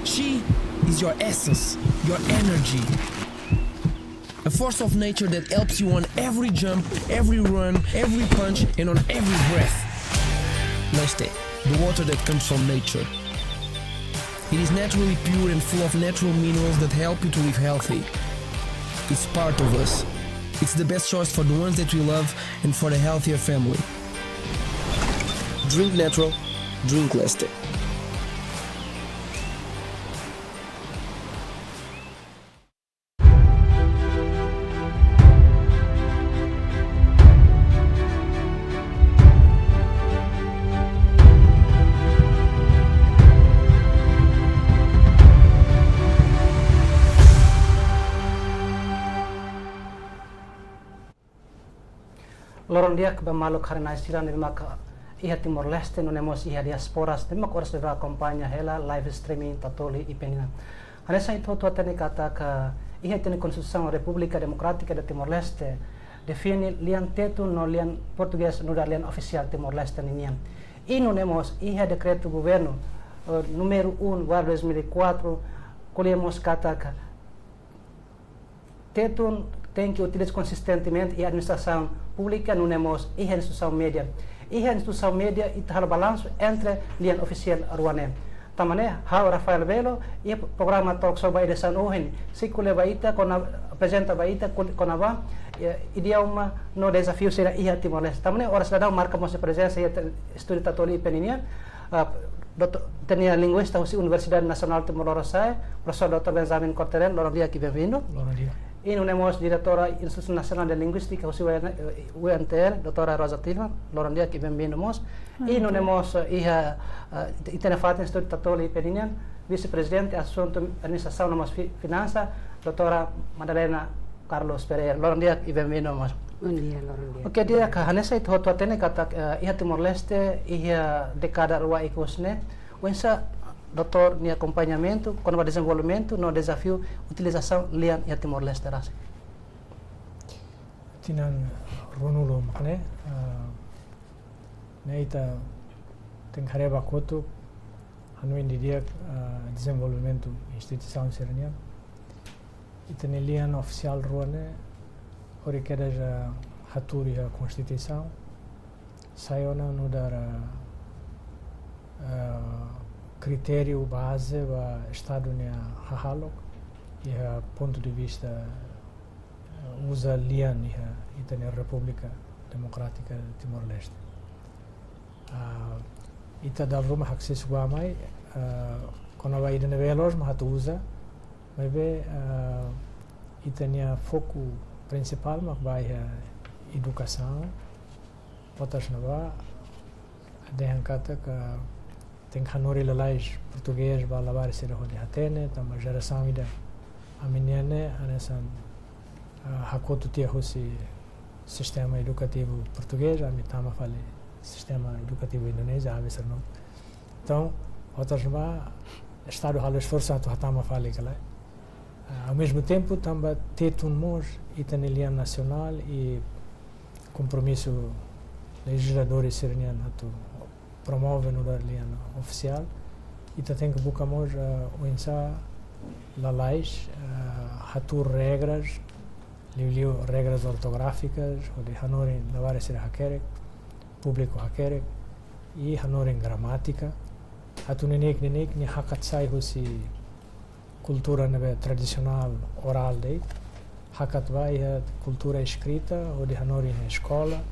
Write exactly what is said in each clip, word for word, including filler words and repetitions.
Chi is your essence, your energy. A force of nature that helps you on every jump, every run, every punch, and on every breath. Leste, the water that comes from nature. It is naturally pure and full of natural minerals that help you to live healthy. It's part of us. It's the best choice for the ones that we love and for the healthier family. Drink natural, drink Leste. Loron di'ak ba maluk haree-na'in sira ne'ebé maka iha Timor-Leste, nune'e mós iha diáspora, ne'ebé maka oras ne'e akompaña hela live streaming Tatoli I P nian. Hanesan ita hotu hatene katak iha ita-nia Konstituisaun Repúblika Demokrátika de Timor-Leste define lian Tetun no lian portugés nu'udar lian ofisiál Timor-Leste ninian. I nune'e mós iha dekretu governu, eh, númeru um barra dois mil e quatro, ko'alia mós katak Tetun tenke utiliza konsistentemente iha administrasaun públika, nune'e mós iha instituisaun média. Iha instituisaun média ita halo balansu entre lian ofisiál rua ne'e. Tanba ne'e, ha'u Rafael Belo, iha programa talk show ba edisaun ohin, sei ko'alia ba ita, kona, aprezenta ba ita, kona, kona-ba, eh, idioma no dezafiu sira iha Timor-Leste. Tanba ne'e, oras daudaun marka mós prezensa iha te-, estúdiu Tatoli I P nian, ah, doutór, ita-nia linguista husi Universidade Nasionál Timor Lorosa'e, profesór doutór Benjamin Kortelen, loron di'ak i bem-vindo. Loron di'ak. I nune'e mós diretora Instituto Nacional de Linguística husi U N, eh, U N T L, doutora Rosa Tilman, loron di'ak i bem-vindo mós. I nune'e mós, eh, iha, eh, ita-nia fatin estúdiu Tatoli I P nian, vise-prezidente asuntu administrasaun no mós fi-, finansa, doutora Madalena Carlos Pereira. Loron di'ak i bem-vindo mós. Bom dia, loron di'ak. Oke, di'ak, hanesan ita hotu hatene katak, eh, iha Timor-Leste, iha dékada rua ikus ne'e, oinsá doutór nia akompañamentu kona-ba dezenvolvimentu no dezafiu utilizasaun lian iha Timor-Leste rasik? Tinan ruanulu mak ne'e, ah, ne'e ita tenke haree ba kotuk, hanoin didi'ak, ah, dezenvolvimentu instituisaun sira-nian. Ita-nia lian ofisiál rua ne'e, hori kedas hatuur iha Konstituisaun, sai ona nu'udar, ah, kritériu baze ba Estadu nia hahalok, iha pontu de vista, ah, uza lian iha ita-nia Repúblika Demokrátika Timor-Leste. Ah, ita dala ruma haksesu bá-mai, ah, kona-ba ida ne'ebé loos mak atu uza, maibé, ah, ita-nia foku prinsipál mak ba iha edukasaun, otas ne'ebá, dehan katak tenke hanorin lalais portugés ba labarik sira hodi hatene, tanba jerasaun ida ami-nian ne'e, hanesan, ah, hakotu tiha husi sistema edukativu portugés, ami tama fali sistema edukativu Indonézia, ami sira no. Entaun, otas ne'ebá, Estadu halo esforsu atu hatama fali ka lae. Ah, ao mesmo tempo, tanba Tetun mós ita-nia lian nasionál i kompromisu lejizladór sira-nian atu promove nu'udar lian ofisiál, ita tenke buka mós, ah, oinsá lalais, ah, hatuur regras, liuliu regras ortográfikas, hodi hanorin labarik sira hakerek, públiku hakerek, i hanorin gramátika, atu neineik-neineik nia hakat sai husi kultura ne'ebé tradisionál orál de'it, hakat ba iha kultura eskrita, hodi hanorin iha eskola.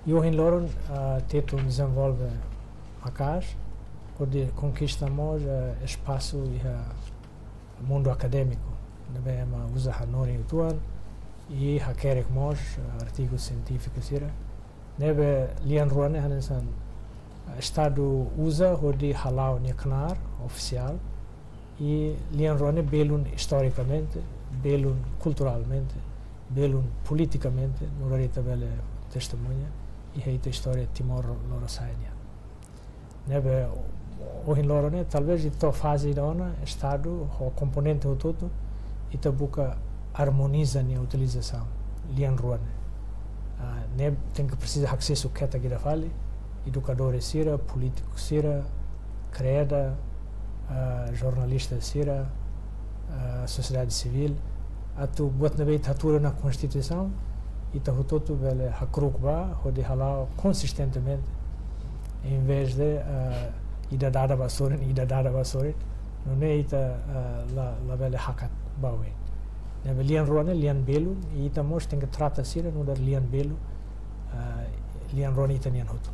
I ohin loron, ah, Tetun dezenvolve maka'as, hodi konkista mós, ah, espasu iha mundu akadémiku, ne'ebé ema uza hanorin uitoan, i hakerek mós, ah, artigu sientífiku sira. Ne'ebé lian rua ne'e hanesan, ah, Estadu uza hodi hala'o nia knaar ofisiál, i lian rua ne'e belun istorikamente, belun kulturalmente, belun politikamente, nu'udar ita bele testemuña iha ita istória Timor Lorosa'e nian. Ne'ebé ohin loron ne'e, talvés ita to'o faze ida ona, Estadu ho komponente hotu-hotu, ita buka armoniza nia utilizasaun lian rua ne'e. Ah, ne'e tenke presiza haksesu ketak ida fali, edukadór sira, polítiku sira, kreda, ah, jornalista sira, ah, sosiedade sivíl, atu buat ne'ebé ita hatudu ona Konstituisaun, ita hotu-hotu bele hakru'uk ba, hodi hala'o konsistentemente, em vez de, ah, ida dada ba sorin, ida dada ba sorin, nune'e ita, ah, la, labele hakat ba oin. Ne'ebé lian rua ne'e lian belun, i ita mós tenke trata sira nu'udar lian belun, ah, lian rua ne'e ita-nian hotu.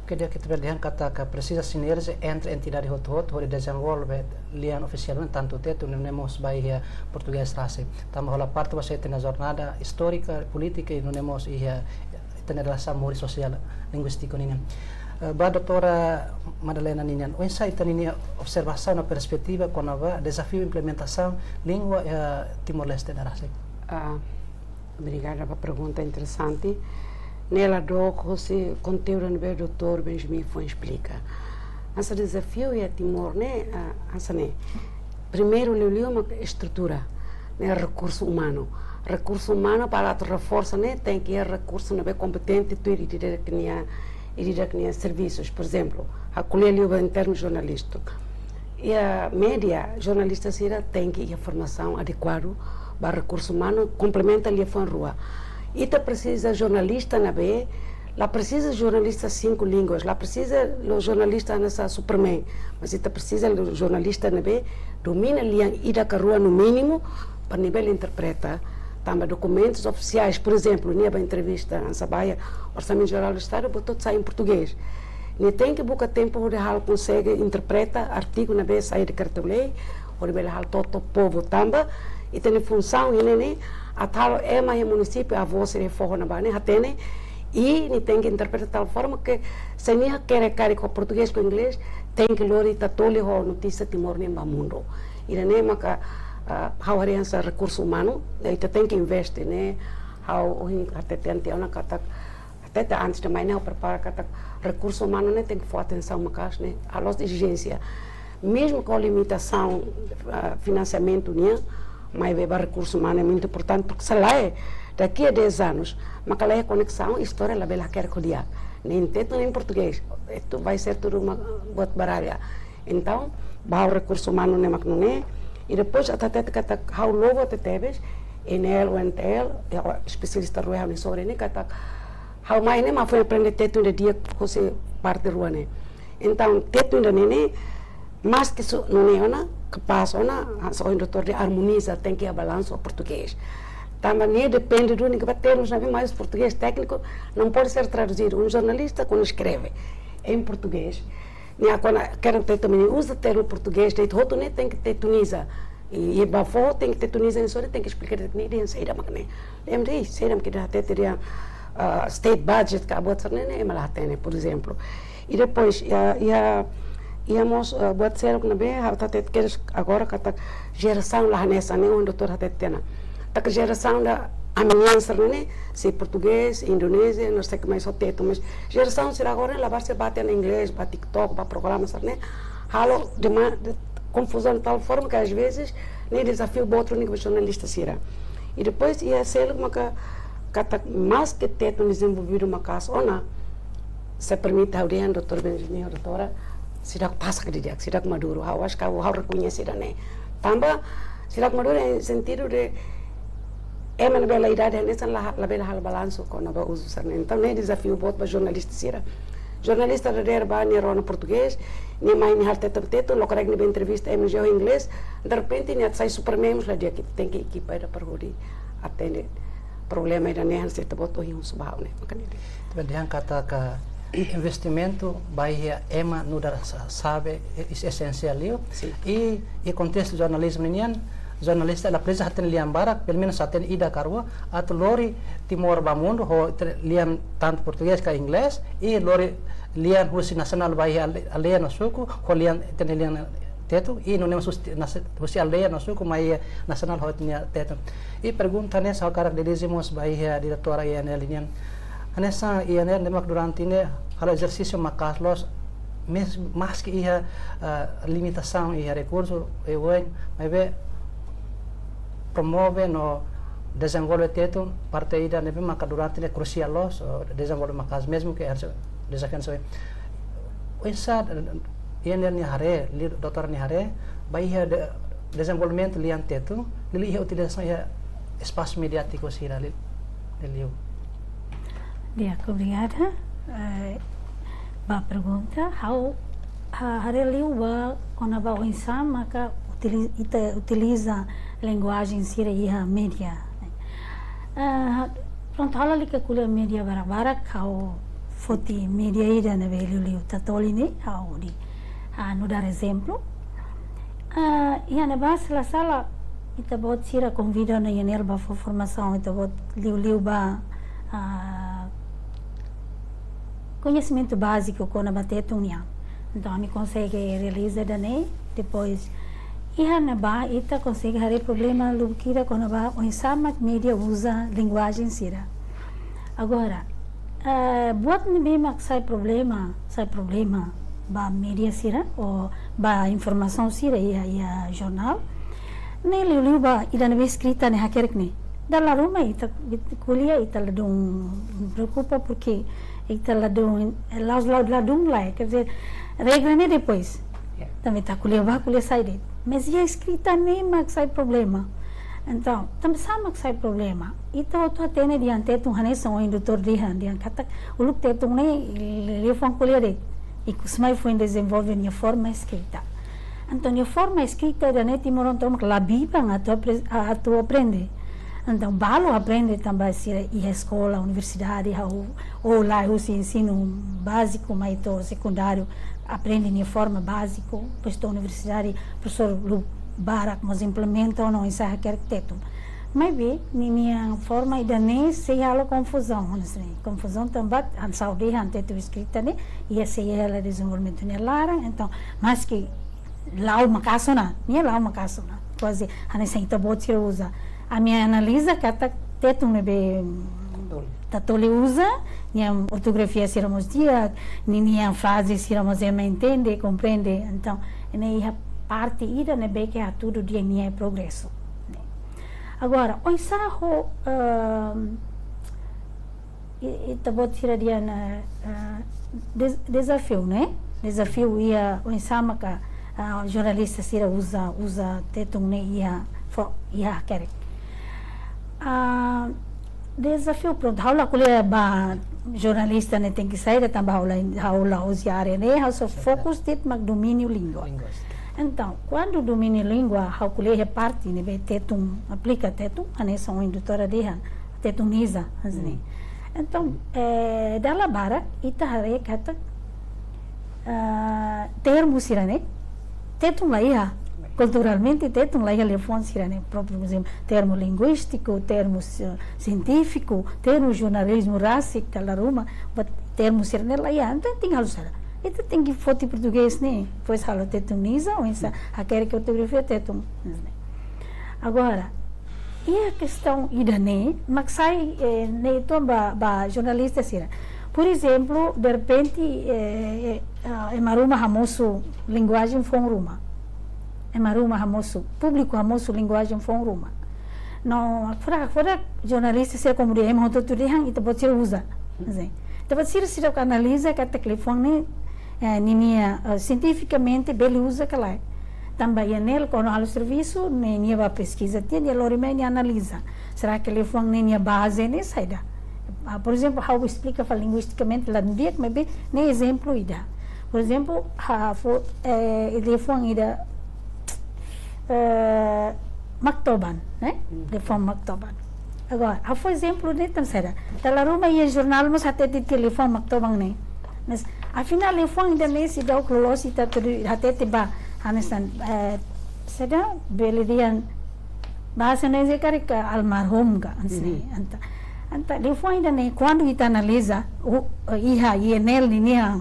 Oke, di'ak, ita bele dehan katak presiza sinerjia entre entidade hotu-hotu hodi dezenvolve lian ofisiál ne'e, tantu Tetun, nune'e mós ba iha portugés rasik. Tanba hola parte ba ita-nia jornada istórika, polítika, i nune'e mós iha ita-nia relasaun moris sosiál linguístiku ninian. Eh, ba doutora Madalena ninian, oinsá ita-nia observasaun no perspetiva kona-ba dezafiu implementasaun língua iha Timor-Leste ne'e rasik? Ah, obrigada ba pergunta interesante. Ne'e la dook husi konteúdu ne'ebé doutór Benjamin foin esplika. Hanesan dezafiu iha Timor ne'e, ah, hanesan ne'e. Primeiru, liuliu mak estrutura, ne'e rekursu umanu. Rekursu umanu para atu reforsa ne'e, tenke iha rekursu ne'ebé kompetente tuir ida-idak nia, ida-idak nia servisus. Por ezemplu, ha'u ko'alia liu ba em termos jornalístiku. Iha média, jornalista sira tenke iha formasaun adekuadu ba rekursu umanu, komplementa liafuan rua. Ita presiza jornalista ne'ebé, la presiza jornalista cinco línguas, la presiza lo jornalista hanesan Superman, mas ita presiza lo jornalista ne'ebé domina lian ida ka rua no mínimu, para nia bele interpreta. Tanba dokumentus ofisiais, por ezemplu, nia ba entrevista hanesan ba iha Orsamentu Jerál do Estadu, buat hotu sai em portugés. Nia tenke buka tempu hodi halo konsege interpreta artigu ne'ebé sai dekretu-lei, hodi bele halo to'o, to'o povu. Tanba ita-nia funsaun iha ne'e ne'e atu halo ema iha munisípiu, avó sira iha foho ne'ebá ne'e hatene, i nia tenke interpreta tal forma ke se nia hakerek karik ho portugés ka inglés, tenke lori ita toli ho notísia Timor nian ba mundu. Ida-ne'e maka, ah, ha'u haree hanesan rekursu umanu, ita tenke investe ne'e, ha'u ohin hatete tiha ona katak, hatete antes de mai ne'e ha'u prepara katak rekursu umanu ne'e tenke fó atensaun maka'as ne'e, a lós ezijénsia. Mezmu ho limitasaun, ah, finansiamentu nian, maibé ba rekursu umanu é muito importante, porque se lae, daqui a dez anos, maka la iha koneksaun, istória labele hakerek ho di'ak. Nem em Tetun, nem em português. Estu vai ser tudo uma buat baralha. Entaun, ba ha'u rekursu umanu ne'e mak nune'e, i depois atu hatete katak ha'u louva tebes, N L, U N T L, i espesialista rua iha ne'e sobre ne'e katak ha'u mai ne'e mak foin aprende Tetun ida di'ak husi parte rua ne'e. Entaun, Tetun ida-ne'e ne'e, maske su nune'e ona, kapás ona, hanesan ohin doutór dehan, armoniza, tenke iha balansu ho portugés. Tanba ne'e depende duni, ke ba termos ne'ebé mais português técnico não pode ser traduzido. Um jornalista, quando escreve em português, nia agora quer Tetun, nia uza termo portugés, de'it hotu ne'e tenke tetuniza. I, i ba foho tenke tetuniza, nia só tenke esplika de'it ne'e dehan saida mak ne'e. Lembra, saida mak ita hatete dehan, ah, state budget ka buat sira-ne'e, ema la hatene, por ezemplu. I depois, iha, iha, iha mós, ah, buat seluk ne'ebé, ha'u hatete kedas agora katak jerasaun la hanesan ne'e, ohin doutór hatete tiha ona. Katak jerasaun ida amanhã sira-ne'e, sei portugés, indonézia, não sei o que mais, só Tetun, mas jerasaun sira agora ne'e labarik sira bá tiha ona inglés, ba TikTok, ba programa sira-ne'e, halo dema-, de-, konfuzaun tal forma ke às vezes ne'e dezafiu boot duni ba jornalista sira. I depois iha seluk maka katak maske Tetun dezenvolvidu maka'as ona, se permite ha'u dehan, doutór Benjamin, doutora, seidauk tasak didi'ak, seidauk maduru, ha'u acho ke ha'u, ha'u rekoñese ida-ne'e. Tanba seidauk maduru em sentido de ema ne'ebé la idade hanesan la, labele halo balansu kona-ba uzu sira-ne'e. Entaun ne'e dezafiu boot ba jornalista sira. Jornalista dadeer bá nia rona portugés, nia mai nia halo Tetun, Tetun, loke rek nia bá entrevista ema ne'e ho inglés, derrepente nia sai Superman, la di'ak, ita tenke ekipa ida para hodi atende problema ida-ne'e, hanesan ita-boot ohin husu ba ha'u ne'e. Maka ne'e. Ita dehan katak investimentu ba iha ema nu'udar sa-, sabe, i-, i-, esensiál liu. Sin. I, i kontestu jornalizmu nian, jornalista la presiza hatene lian barak, pelumenus hatene ida ka rua, atu lori Timor ba mundu, ho tre-, lian tantu portugés ka inglés, i lori lian husi nasionál ba iha ale-, aldeia no suku, ho lian, hatene lian Tetun, i nune'e mós husi, nase-, husi aldeia no suku mai iha nasionál ho ita-nia Tetun. I pergunta ne'e ha'u hakarak dirije mós ba iha diretora I N L nian. Hanesan I N L ne'e mak durante ne'e halo ezersísiu maka'as loos, mes-, maske iha, ah, limitasaun iha rekursu, i oin, maibé promove no dezenvolve Tetun, parte ida ne'ebé maka durante ne'e krusiál loos, o dezenvolve maka'as mezmu ke harus dezafiu soe. Oinsá, eh, Iha ne'e nia haree, liu, doutora nia haree, ba iha de-, dezenvolvimentu lian Tetun, liuliu iha utilizasaun iha espasu mediátiku sira li-, liuliu. Di'ak, obrigada. Eh, ba pergunta, ha'u, ha-, haree liu ba kona-ba oinsá maka utili-, ita utiliza linguajen sira iha média. Eh, prontu, ha'u lalika ko'alia média barak-barak, ha'u foti média ida ne'ebé liuliu Tatoli ne'e, ha'u hodi, ah, nu'udar ezemplu. Ah, iha ne'ebá se la sala, ita-boot sira konvida ona iha ne'e ba fó formasaun, ita-boot liuliu ba, ah, koñesimentu báziku kona-ba Tetun nian. Entaun, ami konsege realiza ida-ne'e, depois, iha ne'ebá, ita konsege haree problema lubuk ida kona-ba oinsá mak média uza linguajen sira. Agora, eh, buat ne'ebé mak sai problema, sai problema ba média sira, ou ba informasaun sira iha, iha jornál. Ne'e liuliu ba ida ne'ebé eskrita ne'e hakerek ne'e. Dala ruma ita, ita ko'alia ita ladún preokupa porke ita ladún, la'ós la-, ladún la, quer dizer, regra ne'e depois. Ya. Tanba ita ko'alia bá, ko'alia sai de'it. Mas iha eskrita ne'e mak sai problema. Entaun, tanba sá mak sai problema? Ita hotu hatene dehan Tetun hanesan ohin doutór dehan, dehan katak uluk Tetun ne'e li-, liafuan ko'alia de'it. Ikus mai foin dezenvolve nia forma eskrita. Entaun, nia forma eskrita ida-ne'e timoroan tomak la biban atu apre-, a-, atu aprende. Entaun, balu aprende tanba sira iha eskola, universidade, ou, ou la'e husi ensinu báziku, mai to'o sekundáriu, aprende nia forma báziku, depois to'o universidade, profesór lubuk barak mós implementa ona oinsá hakerek Tetun. Maibé, ninia forma ida-ne'e sei halo konfuzaun, hanesan ne'e. Konfuzaun tanba, hanesan ha'u dehan Tetun eskrita ne'e, iha sei hela dezenvolvimentu nia laran, entaun, maski la'o maka'as ona, nia la'o maka'as ona. Kuaze, hanesan ita-boot sira uza. Ami analiza katak Tetun ne'ebé Tatoli uza, nia ortografia sira mós di'ak, ni-, ninia fraze sira mós ema entende, komprende. Entaun, ne'e iha parte ida ne'ebé ke hatudu dehan nia progresu. Agora, oinsá ho, ehm, i-, ita-boot sira dehan, eh, eh, dez-, dezafiu, ne'e? Dezafiu iha oinsá maka, ah, jornalista sira uza, uza Tetun ne'e iha fo-, iha hakerek. Ah, dezafiu, prontu, ha'u la ko'alia ba jornalista ne'e tenke saida, tanba ha'u la, ha'u la'ós iha área ne'e, ha'u só fokus de'it mak domíniu língua. Linguístika. Entaun, kuandu domíniu língua, ha'u ko'alia iha parte ne'ebé Tetun, aplika Tetun, hanesan ohin doutora dehan, Tetuniza, hanesan ne'e. Hmm. Entaun, eh, dala barak, ita haree katak, ah, termu sira-ne'e, Tetun la iha. Kulturalmente, Tetun la iha liafuan sira-ne'e, própriu, por ezemplu, termu linguístiku, termu si-, sientífiku, termu jornalizmu rasik, dala ruma, but termu sira-ne'e la iha. Entaun, tenke halo saida? Ita tenke foti portugés ne'e, depois halo Tetuniza, oinsá hakerek ortografia Tetun. Agora, iha kestaun ida-ne'e, mak sai, eh, ne'e uitoan ba, ba jornalista sira. Por ezemplu, derrepente, eh, eh, ah, ema ruma hamosu linguajen foun ruma. Ema ruma hamosu, públiku hamosu linguajen foun ruma. No, fora, fora jornalista sira komu dehan, ema hotu-hotu dehan, ita-boot sira uza. Sim. Ita-boot sira, sira analiza katak liafuan ne'e, eh, ninia, eh, sientifikamente bele uza ka lae. Tanba iha ne'e kuandu halo servisu, ne'e nia bá peskiza tiha, nia lori mai nia analiza. Será ke liafuan ne'e nia baze ne'e saida? Ah, por ezemplu, ha'u esplika fali linguistikamente la di'ak, maibé ne'e ezemplu ida. Por ezemplu, ha'u fó, eh, liafuan ida, eh, Maktoban, ne'e? Hmm. Liafuan Maktoban. Agora, ha'u fó ezemplu ne'e tanba saida? Dala ruma iha jornál mós hatete tiha liafuan Maktoban ne'e. Mas, afinál, liafuan ida-ne'e seidauk loloos ita tuir hatete ba, hanesan, eh, saida, bele dehan, baze ne'e karik almarhum ka, hanesan ne'e. Mhm. Entaun, entaun, liafuan ida-ne'e, kuandu ita analiza, u-, iha, iha ne'e ninia,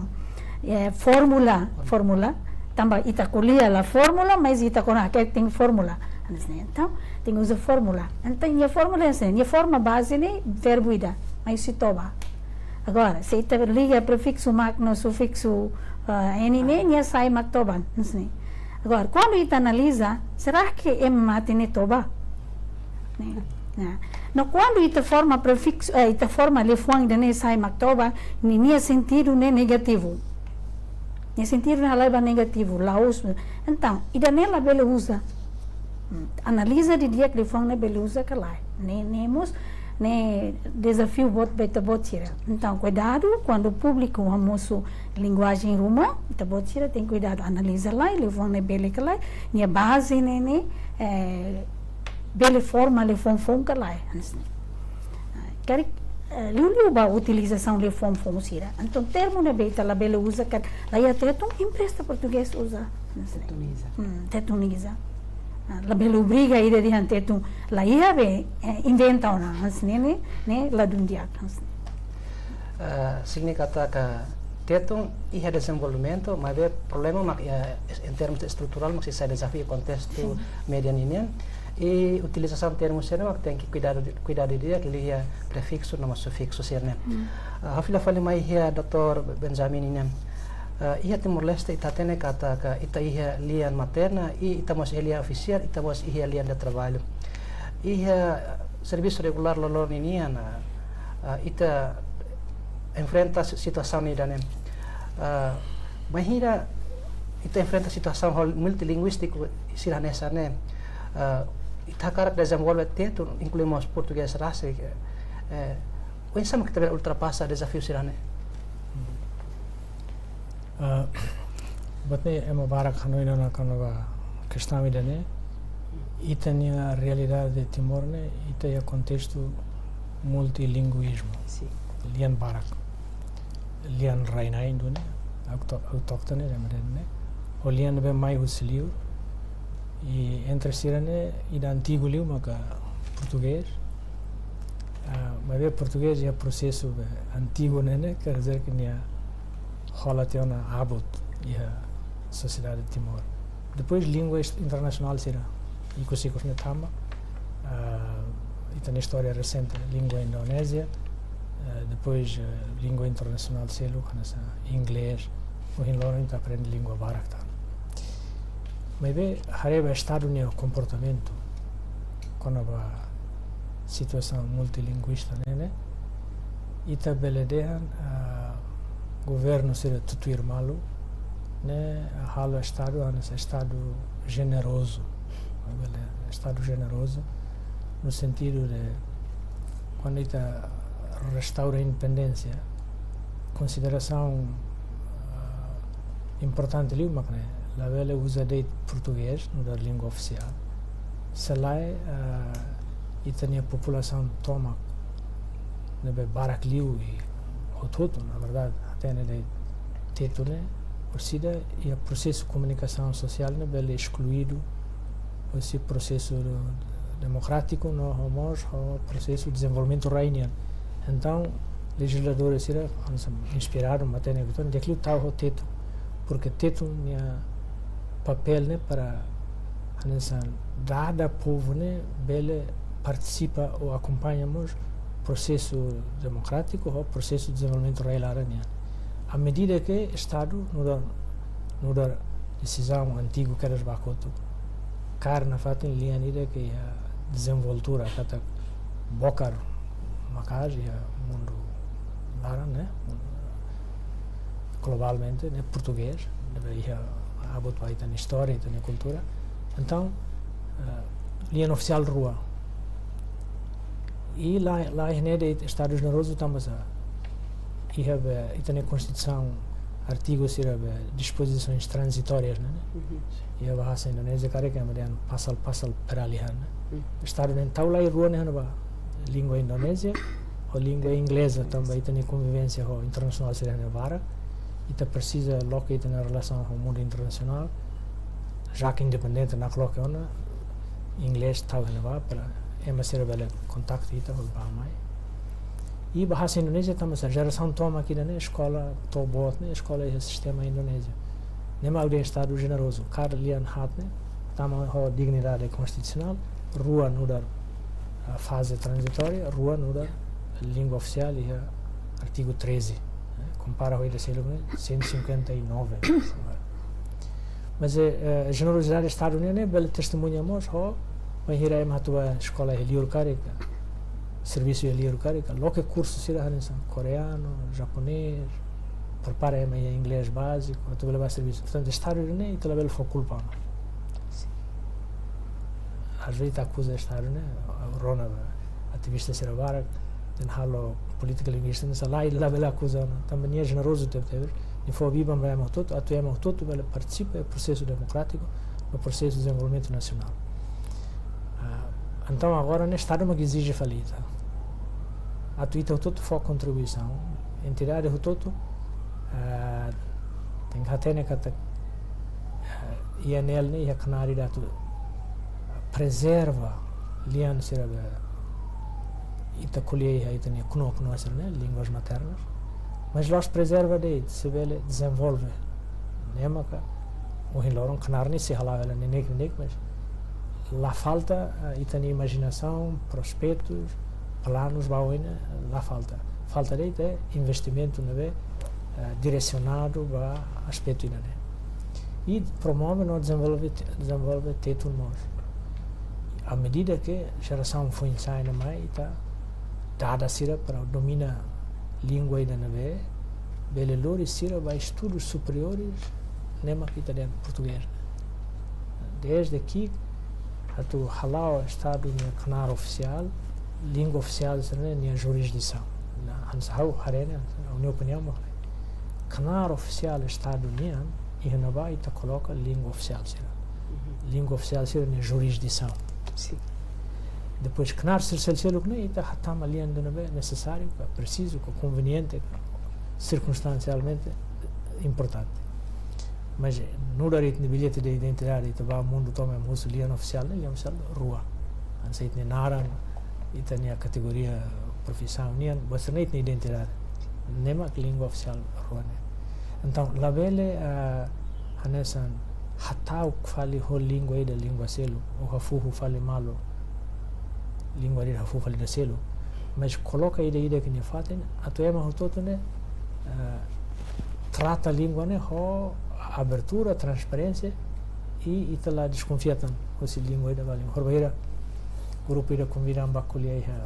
eh, fórmula, fórmula, tanba ita ko'alia la fórmula, mas ita kuandu hakerek tenke fórmula. Hanesan ne'e. Entaun, tenke uza fórmula. Entaun, nia fórmula hanesan ne'e, nia forma baze ne'e verbu ida, mai husi toba. Agora, se ita liga prefiksu mak no sufiksu, ah, N ne'e, nia sai Maktoban, hanesan ne'e. Agora, kuandu ita analiza, será ke ema mate ne'e toba? Ne'e. Nah. No kuandu ita forma prefiksu, eh, ita forma liafuan ida-ne'e sai Maktoban, ni-, nia sentidu ne'e negativu. Nia sentidu ne'e halai ba negativu, la'ós. Entaun, ida-ne'e labele uza. Hmm, analiza didi'ak liafuan ne'e bele uza ka lae. Ne'e, ne'e mós, ne'e dezafiu boot ba ita-boot sira. Entaun, kuidadu, kuandu públiku hamosu linguajen ruma, ita-boot sira tenke kuidadu, analiza lai, liafuan ne'e bele ka lae, nia baze ne'e, ne'e, eh, bele forma liafuan foun ka lae. Karik, eh, liuliu ba utilizasaun liafuan foun sira. Entaun, termu ne'ebé ita labele uza karik la iha Tetun, empresta portugés uza. Tetuniza. Hmm, Tetuniza. Ah, labele obriga ida dehan Tetun la iha be, eh, inventa ona, hanesan ne'e, ne'e, ne'e la dún di'ak, hanesan ne'e. Eh, signifika katak Tetun iha dezenvolvimentu, maibé problema mak, eh, em termos estrutural mak sei sai dezafiu kontestu média ninian. I utilizasaun termu sira mak tenke kuidadu, kuidadu didi'ak liu iha prefiksu no mós sufiksu sira-ne'e. Hmm. Ah, ha'u fila fali mai iha doutór Benjamin nian. Ah, iha Timor-Leste ita hatene katak ita iha lian materna, i ita mós iha lian ofisiál, ita mós iha lian de traballu. Iha, ah, servisu regulár loroloron ninian, ah, ah, ita enfrenta si-, situasaun ida-ne'e. Ah, bainhira ita enfrenta situasaun ho multilinguístiku sira hanesan ne'e, ah, ita hakarak dezenvolve Tetun, inklui mós portugés rasik, eh, oinsá mak ita bele ultrapasa dezafiu sira-ne'e? Ah, buat ne'e ema barak hanoin ona kona-ba kestaun ida-ne'e, ita-nia realidade Timor ne'e, ita iha kontestu multilinguizmu. Sin. Lian barak. Lian rai-na'in duni, auto-, autóktone, ema dehan ne'e. Ho lian ne'ebé mai husi liur. I entre sira-ne'e, ida antigu liu maka portugés. Ah, maibé portugés iha prosesu be antigu ne'e, ne'e, quer dizer que nia hola tiha ona abut iha sosiedade Timor. Depois língua est-, internasionál sira, ikus-ikus ne'e tama, ah, ita-nia istória resente, língua indonézia, ah, depois, eh, língua internasionál seluk, hanesan inglés, ohin loron ita aprende língua barak tan. Maibé, haree ba Estadu nia komportamentu kona-ba situasaun multilinguista ne'e, ne'e, ita bele dehan, ah, governu sira tutuir malu ne'e halo Estadu, hanesan Estadu jenerozu. Bele, Estadu jenerozu no sentidu de, kuandu ita restaura independénsia, konsiderasaun, ah, importante liu mak ne'e, labele uza de'it portugés nu'udar língua ofisiál. Se lae, ah, ita-nia populasaun tomak ne'ebé barak liu i hotu-hotu, na verdade, hatene de'it Tetun ne'e, orsida iha prosesu komunikasaun sosiál ne'e bele eskluídu husi prosesu demokrátiku no ho mós ho prosesu dezenvolvimentu rai nian. Entaun, lejizladór sira, hanesan, inspiradu, matenek, entaun, di'ak liu tau ho Tetun, porque Tetun nia papél ne'e para, hanesan, dada povu ne'e bele partisipa ou akompaña mós prosesu demokrátiku ou prosesu dezenvolvimentu rai laran nian. À medida que Estadu nu'udar, nu'udar desizaun antigu kedas ba kotuk, kaer nafatin lian ida ke iha dezenvoltura katak bokar maka'as iha mundu laran, ne'e? Globalmente, ne'e, portugés, ne'ebé iha abut ba ita-nia istória, ita-nia kultura. Entaun, eh, lian ofisiál rua. I la, la iha ne'e de'it Estadu jenerozu tanba sá, iha be ita-nia Konstituisaun artigu sira be dispozisoens tranzitórias, ne'e? Uhum. Iha bahasa Indonézia karik ema dehan pasal-pasal peralihan, ne'e? Uhum. Estadu ne'e tau lai rua ne'e hanesan ba língua indonézia ou língua ingleza, tanba ita-nia konvivénsia ho internasionál sira ne'e barak. Ita presiza loke ita-nia relasaun ho mundu internasionál, já que independente nakloke ona, inglés tau iha ne'ebá para ema sira bele kontaktu ita ho bá mai. I bahasa Indonézia tanba sá, jerasaun tomak ida-ne'e eskola to'o boot ne'e eskola iha sistema Indonézia. Ne'e mak ha'u dehan Estadu jenerozu, kaer lian haat ne'e tama ho dignidade konstitusionál, rua nu'udar, ah, faze tranzitória, rua nu'udar língua ofisiál iha artigu treze, eh, kompara ho ida seluk ne'e cento e cinquenta e nove. Mas, eh, eh, jenerozidade Estadu ne'e, ne'e bele testemuña mós ho bainhira ema atu bá eskola iha liur karik, servisu iha liur karik, loke kursu sira hanesan koreanu, japonés, prepara ema iha inglés báziku, atu bele bá servisu. Portantu, Estadu ne'e ita labele fó kulpa ona. Às vezes ita akuza Estadu ne'e, rona ba ativista sira barak, atu halo polítika linguístika ne'e, sala ita labele akuza ona. Tanba nia jenerozu tebetebes, nia fó biban ba ema hotu-hotu, atu ema hotu-hotu bele partisipa iha prosesu demokrátiku, no prosesu de dezenvolvimentu nasionál. Ah, entaun agora ne'e Estadu mak ezije fali ita. Atu ita hotu-hotu fó kontribuisaun, entidade hotu-hotu, ah, tenke hatene katak, ah, I N L ne'e iha knaar ida atu prezerva lian sira be ita ko'alia iha ita-nia knuak-knuak sira ne'e, línguas maternas. Mas la'ós prezerva de'it, se bele dezenvolve. Ne'e maka ohin loron knaar ne'e sei hala'o hela neineik-neineik, mas la falta, ah, ita-nia imajinasaun, prospetus, planus ba oin ne'e, la falta. Falta de'it investimentu ne'ebé, eh, diresionadu ba aspetu ida-ne'e. I promove no dezenvolve, dezenvolve Tetun mós. À medida ke jerasaun foin-sa'e ne'e mai, ita dada sira para domina língua ida ne'ebé bele lori sira ba estudus superiores, ne'e mak ita dehan portugés. Desde ki'ik atu hala'o Estadu nia knaar ofisiál, língua ofisiál sira-ne'e nia jurisdisaun. Hanesan ha'u haree ne'e, ha'u-nia opiniaun mak ne'e. Knaar ofisiál Estadu nian, iha ne'ebá ita koloka língua ofisiál sira. Língua ofisiál sira-nia jurisdisaun. Sin. Depois, knaar sira seluk-seluk ne'e, ita hatama lian ida ne'ebé nesesáriu, ka presizu, ka konveniente, ka sirkunstansialmente importante. Mas, eh, nu'udar ita-nia billete de identidade, ita bá mundu tomak ema husu lian ofisiál ne'e, lian ofisiál rua. Hanesan ita-nia naran, ita-nia kategoria profisaun nian, buat sira-ne'e ita-nia identidade. Ne'e mak língua ofisiál rua ne'e. Entaun, labele, ah, hanesan hata'uk fali ho língua ida língua seluk, ou hafuhu fali malu língua ida hafuhu fali ida seluk. Mas koloka ida-idak nia fatin, atu ema hotu-hotu ne'e, ah, trata língua ne'e ho abertura, transparénsia, i ita la deskonfia tan husi língua ida ba língua. Horibainhira grupu ida konvida ami bá ko'alia iha,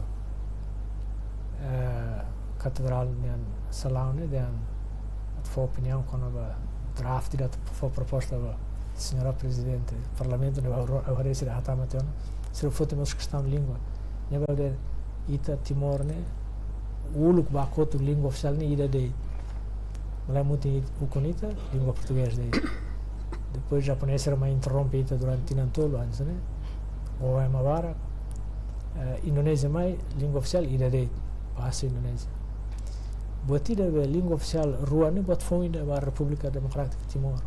eh, Katedrál nian salaun ne'e, dehan atu fó opiniaun kona-ba draft ida atu fó proposta ba Señora Prezidente Parlamentu ne'e, ha'u, ha'u haree sira hatama tiha ona. Sira foti mós kestaun língua. Ne'ebé dehan ita Timor ne'e, uluk ba kotuk língua ofisiál ne'e ida de'it. Malae mutin ukun ita, língua portugés de'it. Depois japonés sira mai interrompe ita durante tinan tolu, hanesan ne'e. Ou ema barak, eh, Indonézia mai, língua ofisiál ida de'it, bahasa Indonézia. Buat ida be língua ofisiál rua ne'e buat foun ida ba Repúblika Demokrátika Timor.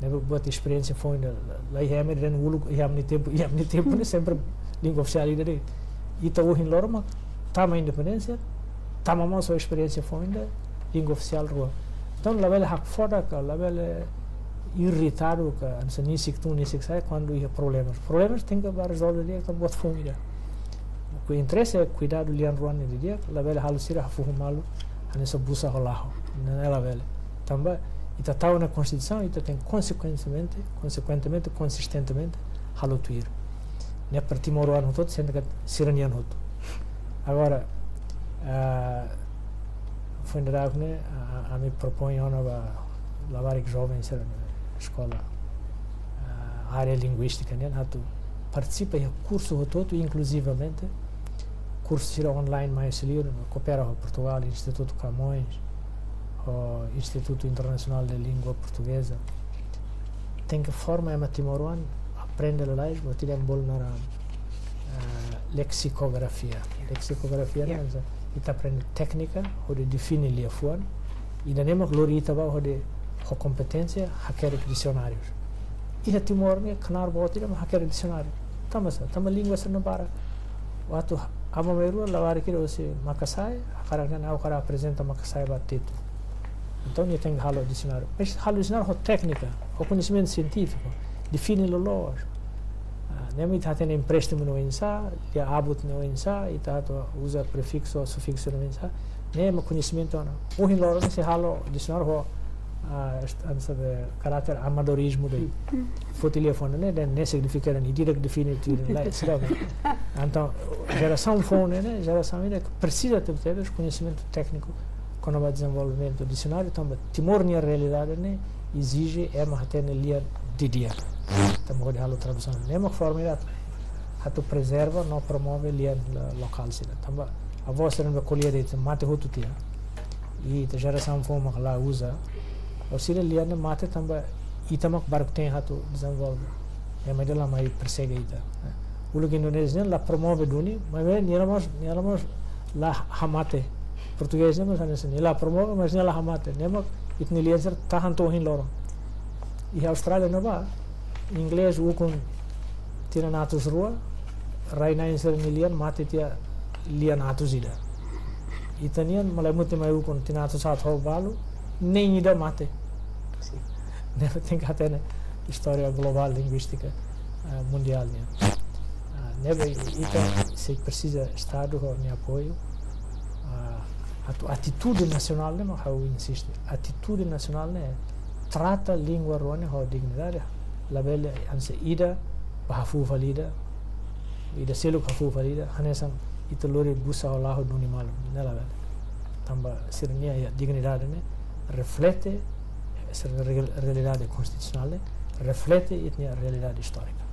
Ne'ebé buat esperiénsia foun ida, la iha ema dehan uluk, iha ami-nia tempu, iha ami-nia tempu ne'e sempre língua ofisiál ida de'it. Ita ohin loron mak tama independénsia, tama mós ho esperiénsia foun ida, língua ofisiál rua. Entaun, labele hakfodak ka, labele iritadu ka, hanesan nisik tun, nisik sa'e, kuandu iha problemas. Problemas tenke bá rezolve di'ak, entaun buat foun ida. Ho interese, kuidadu lian rua ne'e di'ak, labele halo sira hafuhu malu, hanesan busa ho laho. Ne'e labele. Tanba, ita tau ona Konstituisaun, ita tenke konsekuentemente, konsekuentemente, konsistentemente, halo tuir. Ne'e para timoroan hotu-hotu, sente katak sira-nian hotu. Agora, ah, foin daudauk ne'e, ah, ami propoin ona ba labarik joven sira-ne'e, eskola, ah, área linguístika nian, atu partisipa iha kursu hotu-hotu, inkluzivamente kursu sira online mai husi liur, koopera ho Portugál, Institutu Camões, ho Institutu Internasionál de Língua Portugeza. Tenke forma ema timoroan aprende lalais, buat ida ami bolu naran, ah, leksikografia. Leksikografia ne'e, ita aprende téknika hodi define liafuan, ida-ne'e mak lori ita ba hodi ho kompeténsia hakerek disionárius. Iha Timor ne'e knaar boot ida mak hakerek disionáriu. Tanba sá, tanba língua sira-ne'e barak. Atu aban-bainrua labarik ida husi Makasae, hakarak dehan ha'u hakarak aprezenta Makasae ba Tetun. Entaun, nia tenke halo disionáriu. Mas halo disionáriu ho téknika, ho koñesimentu sientífiku, define loloos. Ah, ne'e mak ita hatene empréstimu ne'e oinsá, lia abut ne'e oinsá, ita atu uza prefiksu, sufiksu ne'e oinsá. Ne'e mak koñesimentu ona. Ohin loron ne'e sei halo disionáriu ho, ah, est-, hanesan karáter amadorizmu de'it. Foti liafuan ne'e, dehan ne'e signifika ne'e, ida-idak define tuir, lae, seidauk. Entaun, jerasaun foun ne'e, jerasaun ida ke presiza tebetebes koñesimentu tékniku kona-ba dezenvolvimentu disionáriu, tanba Timor nia realidade ne'e ezije ema hatene lian didi'ak. Tanba hodi halo tradusaun ne'e mak forma ida atu prezerva no promove lian la-, lokál sira. Tanba avó sira ne'ebé ko'alia de'it mate hotu tiha. I ita jerasaun foun mak la uza. Ou sira lian ne'e mate tanba ita mak barak ten atu dezenvolve. Ema ida la mai persege ita. Uluk Indonézia la promove duni, maibé nia la mós, nia la mós la hamate. Portugés ne'e mós hanesan ne'e, nia la promove, mas nia la hamate. Ne'e mak ita-nia lian sira tahan to'o ohin loron. Iha Austrália ne'ebá, inglés ukun tinan atus rua, rai-na'in sira-nia lian mate tiha lian atus ida. Ita-nian malae mutin mai ukun tinan atus haat ho balu, neen ida mate. Sin. Ne'ebé tenke hatene istória globál linguístika, ah, mundiál nian. Ah, ne'ebé ita sei presiza Estadu ho nia apoiu. Ah, atu atitude nasionál ne'e mak ha'u insiste. Atitude nasionál ne'e trata língua rua ne'e ho dignidade. Labele hanesan ida bá hafuu fali ida, ida seluk hafuu fali ida, hanesan ita lori busa ho la'o duni malu, ne'e labele. Tanba sira-nia, iha, dignidade ne'e reflete, sira-nia real-, realidade konstitusionál ne'e reflete ita-nia realidade istórika.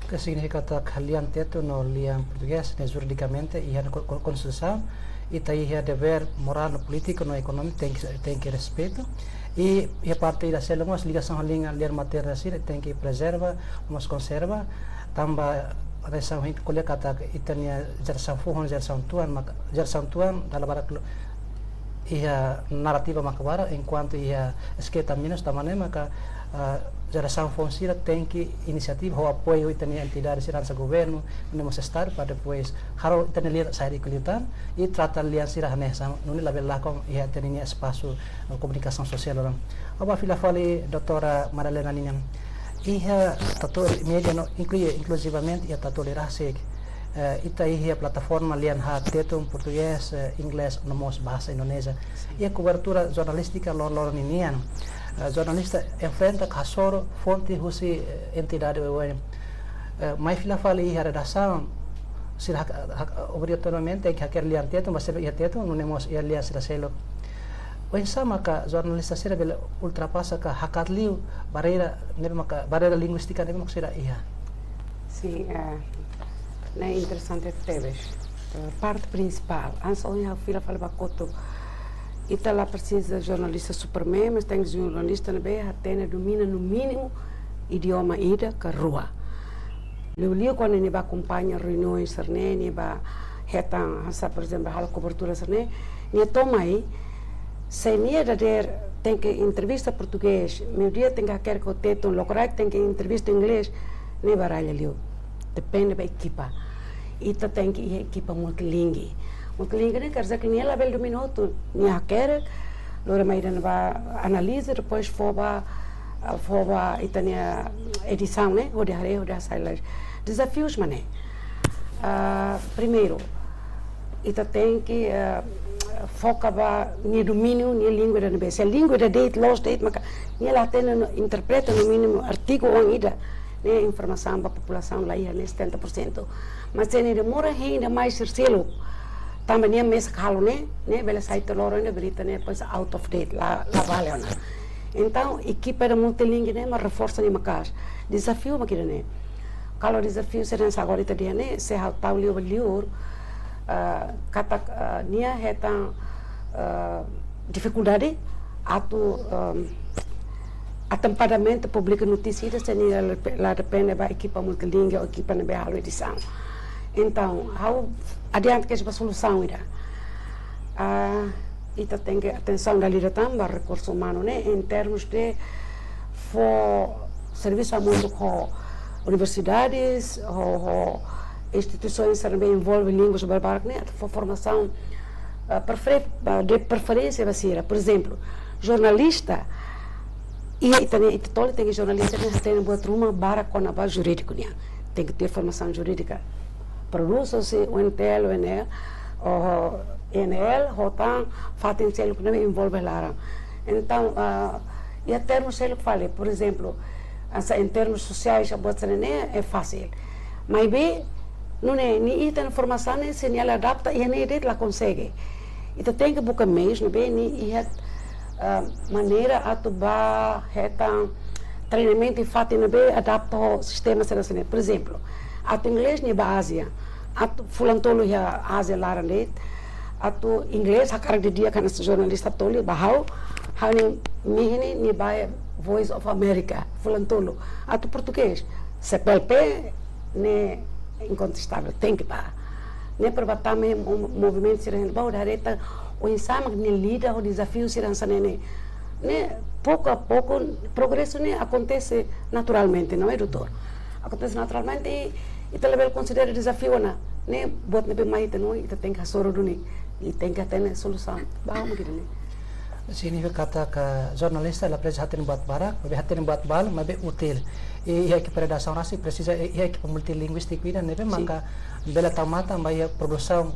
Ke signifika katak lian Tetun no lian Portugés ne'e juridikamente iha ko-, ko-, Konstituisaun, ita iha devér morál no polítiku no ekonómiku tenke, tenke respeitu. I iha parte ida seluk mós ligasaun ho lian, lian materna sira tenke prezerva, mós konserva, tanba hanesan ohin ko'alia katak ita-nia jerasaun foun, jerasaun tuan, mak-, jerasaun tuan dala barak lo-, iha narrativa mak barak, enkuantu iha eskrita menus, tanba ne'e maka, ah, jerasaun foun sira tenke inisiativa ho apoiu ita-nia entidade sira hanesan governu, ne'e mós Estadu, para depois halo ita-nia lian sai ri kulitan, i trata lian sira hanesan, nune'e labele lakon iha ita-nia espasu, eh, komunikasaun sosiál oran. Ha'u bá fila fali Doutora Madalena nian. Iha Tatoli, média no, inklui, inkluzivamente iha Tatoli rasik, eh, ita iha plataforma lian haat Tetun, Portugés, eh, Inglés, no mós bahasa Indonézia. Iha kobertura jornalístika lor-, loron ninian, eh, jornalista enfrenta ka hasoru fonte husi, eh, entidade oioin. Eh, mai fila fali iha redasaun, sira hak-, hak-, obrigatoriamente tenke hakerek lian Tetun, maibé iha Tetun, nune'e mós iha lian sira seluk. Oinsá maka jornalista sira bele ultrapasa ka hakat liu barreira ne'ebé maka, barreira linguístika ne'ebé maka sira iha? Sin, eh, ne'e interesante tebes. Eh, parte prinsipál, hanesan ohin ha'u fila fali ba kotuk. Ita la presiza jornalista superman, mas tenke jornalista ne'ebé hatene, domina no mínimu idioma ida ka rua. Liuliu kuandu nia bá akompaña reuniaun sira-ne'e, nia bá hetan, hanesan, por ezemplu, halo kobertura sira-ne'e, nia to'o mai, se nia dadeer tenke entrevista portugés, meiudia tenke hakerek ho Tetun, lokraik tenke entrevista inglés, ne'e baralla liu. Depende ba ekipa. Ita tenke iha ekipa multilingue. Multilingue ne'e quer dizer que nia labele domina hotu, nia hakerek, lori mai ida-ne'ebá analiza, depois fó ba, ah, fó ba ita-nia edisaun, ne'e, hodi haree, hodi hasai lai. Dezafius mak ne'e. Ah, primeiru, ita tenke, ah, foka ba nia domíniu nia língua ida ne'ebé. Se língua ida de'it, loos de'it, maka nia la hatene no interpreta no mínimu artigu oan ida, ne'e informasaun ba populasaun la iha ne'e setenta por cento. Mas se nia demora hein demais sira seluk, tanba nia mesak halo ne'e, ne'e bele sai to'o loron ne'e berita ne'e depois out of date, la, la vale ona. Entaun, ekipa ida multilingue ne'e mak reforsa nia maka'as. Dezafiu mak ida-ne'e. Kalau dezafiu sira hanesan agora ita dehan ne'e, se ha'u tau liu ba liur, ah, katak, ah, nia hetan, ah, difikuldade atu, ehm, atempadamente publika notísia ida se nia la, la depende ba ekipa multilingue ou ekipa ne'ebé halo edisaun. Entaun, ha'u adianta kedas ba solusaun ida. Ah, ita tenke atensaun dala ida tan ba rekursu umanu ne'e, em termos de fó servisu hamutuk ho universidades, ho, ho instituisoens sira ne'ebé envolve línguas barbarak ne'e, atu fó formasaun, ah, prefere-, ah, de preferénsia ba sira. Por ezemplu, jornalista, iha ita-nia, ita Tatoli tenke jornalista ne'e hatene buat ruma barak kona-ba jurídiku nian. Tenke tuir formasaun jurídika. Prodús husi U N T L, U N L, ou I N L, ho tan fatin seluk ne'ebé envolve laran. Entaun, ah, iha termu seluk fali, por ezemplu, hanesan em termos sociais, buat sira-ne'e é fácil. Maibé, nune'e, nia iha tan formasaun ne'e, se nia la adapta, iha ne'e de'it la konsege. Ita tenke buka meius ne'ebé nia iha, ah, maneira atu bá hetan treinamentu iha fatin ne'ebé adapta ho sistema sira hanesan ne'e. Por ezemplu, atu inglés nia ba Ázia, atu fulan tolu iha Ázia laran de'it, atu inglés hakarak didi'ak hanesan jornalista toli ba ha'u, ha'u-nia mehi ne'e nia ba Voice of America fulan tolu, atu portugés, C P L P ne'e inkontestavel, tenke ba. Ne'e para bá tama iha mo-, movimentu sira-ne'e, ba hodi haree tan oinsá mak nia lida ho dezafiu sira hanesan ne'e. Ne'e, pouco a pouco, progresu ne'e akontese naturalmente, não é, doutór? Akontese naturalmente i, ita labele konsidera dezafiu ona. Ne'e buat ne'ebé mai ita-nia oin, ita tenke hasoru duni i tenke hatene solusaun. Ba, mak ida-ne'e. Signifika katak jornalista la presiza hatene buat barak, maibé hatene buat balu, maibé útil. I iha ekipa redasaun rasik presiza, i iha ekipa multilinguístiku ida ne'ebé, sin, maka bele tau matan ba iha produsaun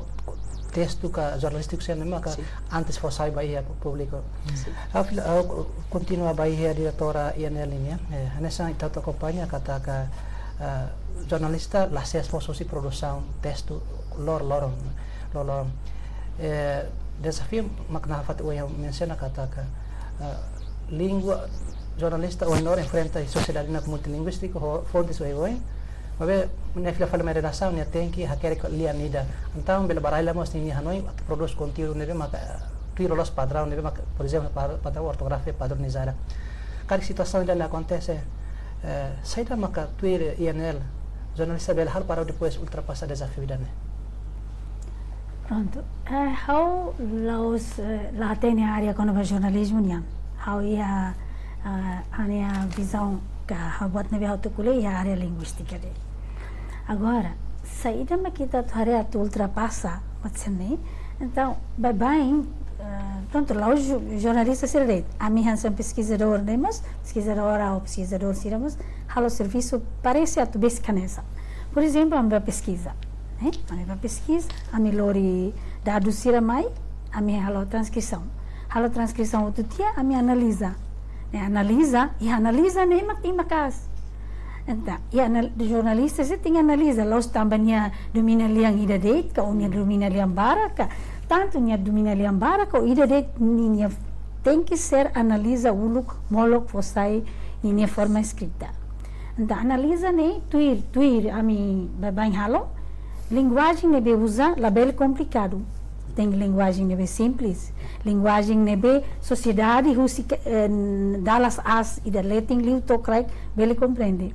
testu ka jornalístiku sira ne'ebé maka, sin, antes fó sai ba iha públiku. Sin. Ha'u fila, ha'u kontinua ba iha diretora I N L nian, eh, hanesan ita hotu akompaña katak, eh, jornalista la ses fó sai husi produsaun testu loroloron, loroloron. Eh, dezafiu mak nafatin ohin mensiona katak, eh, língua, jornalista ohin loron enfrenta sosiedade ne'e multilinguístiku ho fontes oioin. Maibé ne'e fila fali mai redasaun nia tenke hakerek lian ida. Entaun bele baralla mós ninia hanoin atu prodús konteúdu ne'ebé maka tuir loloos padraun ne'ebé maka, por ezemplu, pa-, padraun ortografia padronizada. Karik situasaun ida-ne'e akontese, eh, saida maka tuir I N L, jornalista bele halo para depois ultrapasa dezafiu ida-ne'e? Prontu. Eh, ha'u la'ós, eh, la hatene área kona-ba jornalizmu nian. Ha'u iha, ah, ha'u-nia vizaun ka ha'u buat ne'ebé ha'u tuku lai iha área linguístika de'it. Agora, saida mak ita atu haree atu ultrapasa buat sira-ne'e. Entaun, baibain, eh, prontu, la'ós jo-, jornalista sira de'it. Ami hanesan peskizadór ne'e mós, peskizadora ou peskizadór sira mós halo servisu parese atu besik hanesan. Por ezemplu, ami bá peskiza. Eh? Ami bá peskiza, ami lori dadus sira mai, ami halo transkrisaun. Halo transkrisaun hotu tiha, ami analiza. Ne'e analiza, i analiza ne'e mak ita maka'as. Entaun, i anal-, jornalista sira tenke analiza, la'ós tanba nia domina lian ida de'it, ka ou nia domina lian barak, ka tantu nia domina lian barak, ou ida de'it, ni-, nia tenke ser analiza uluk, molok fó sai ninia forma eskrita. Entaun, analiza ne'e, tuir, tuir, ami baibain halo, linguajen ne'ebé uza labele komplikadu. Tenke linguajen ne'ebé simples. Linguajen ne'ebé sosiedade husik, eh, dalas aas ida leten liu to'o kraik bele komprende.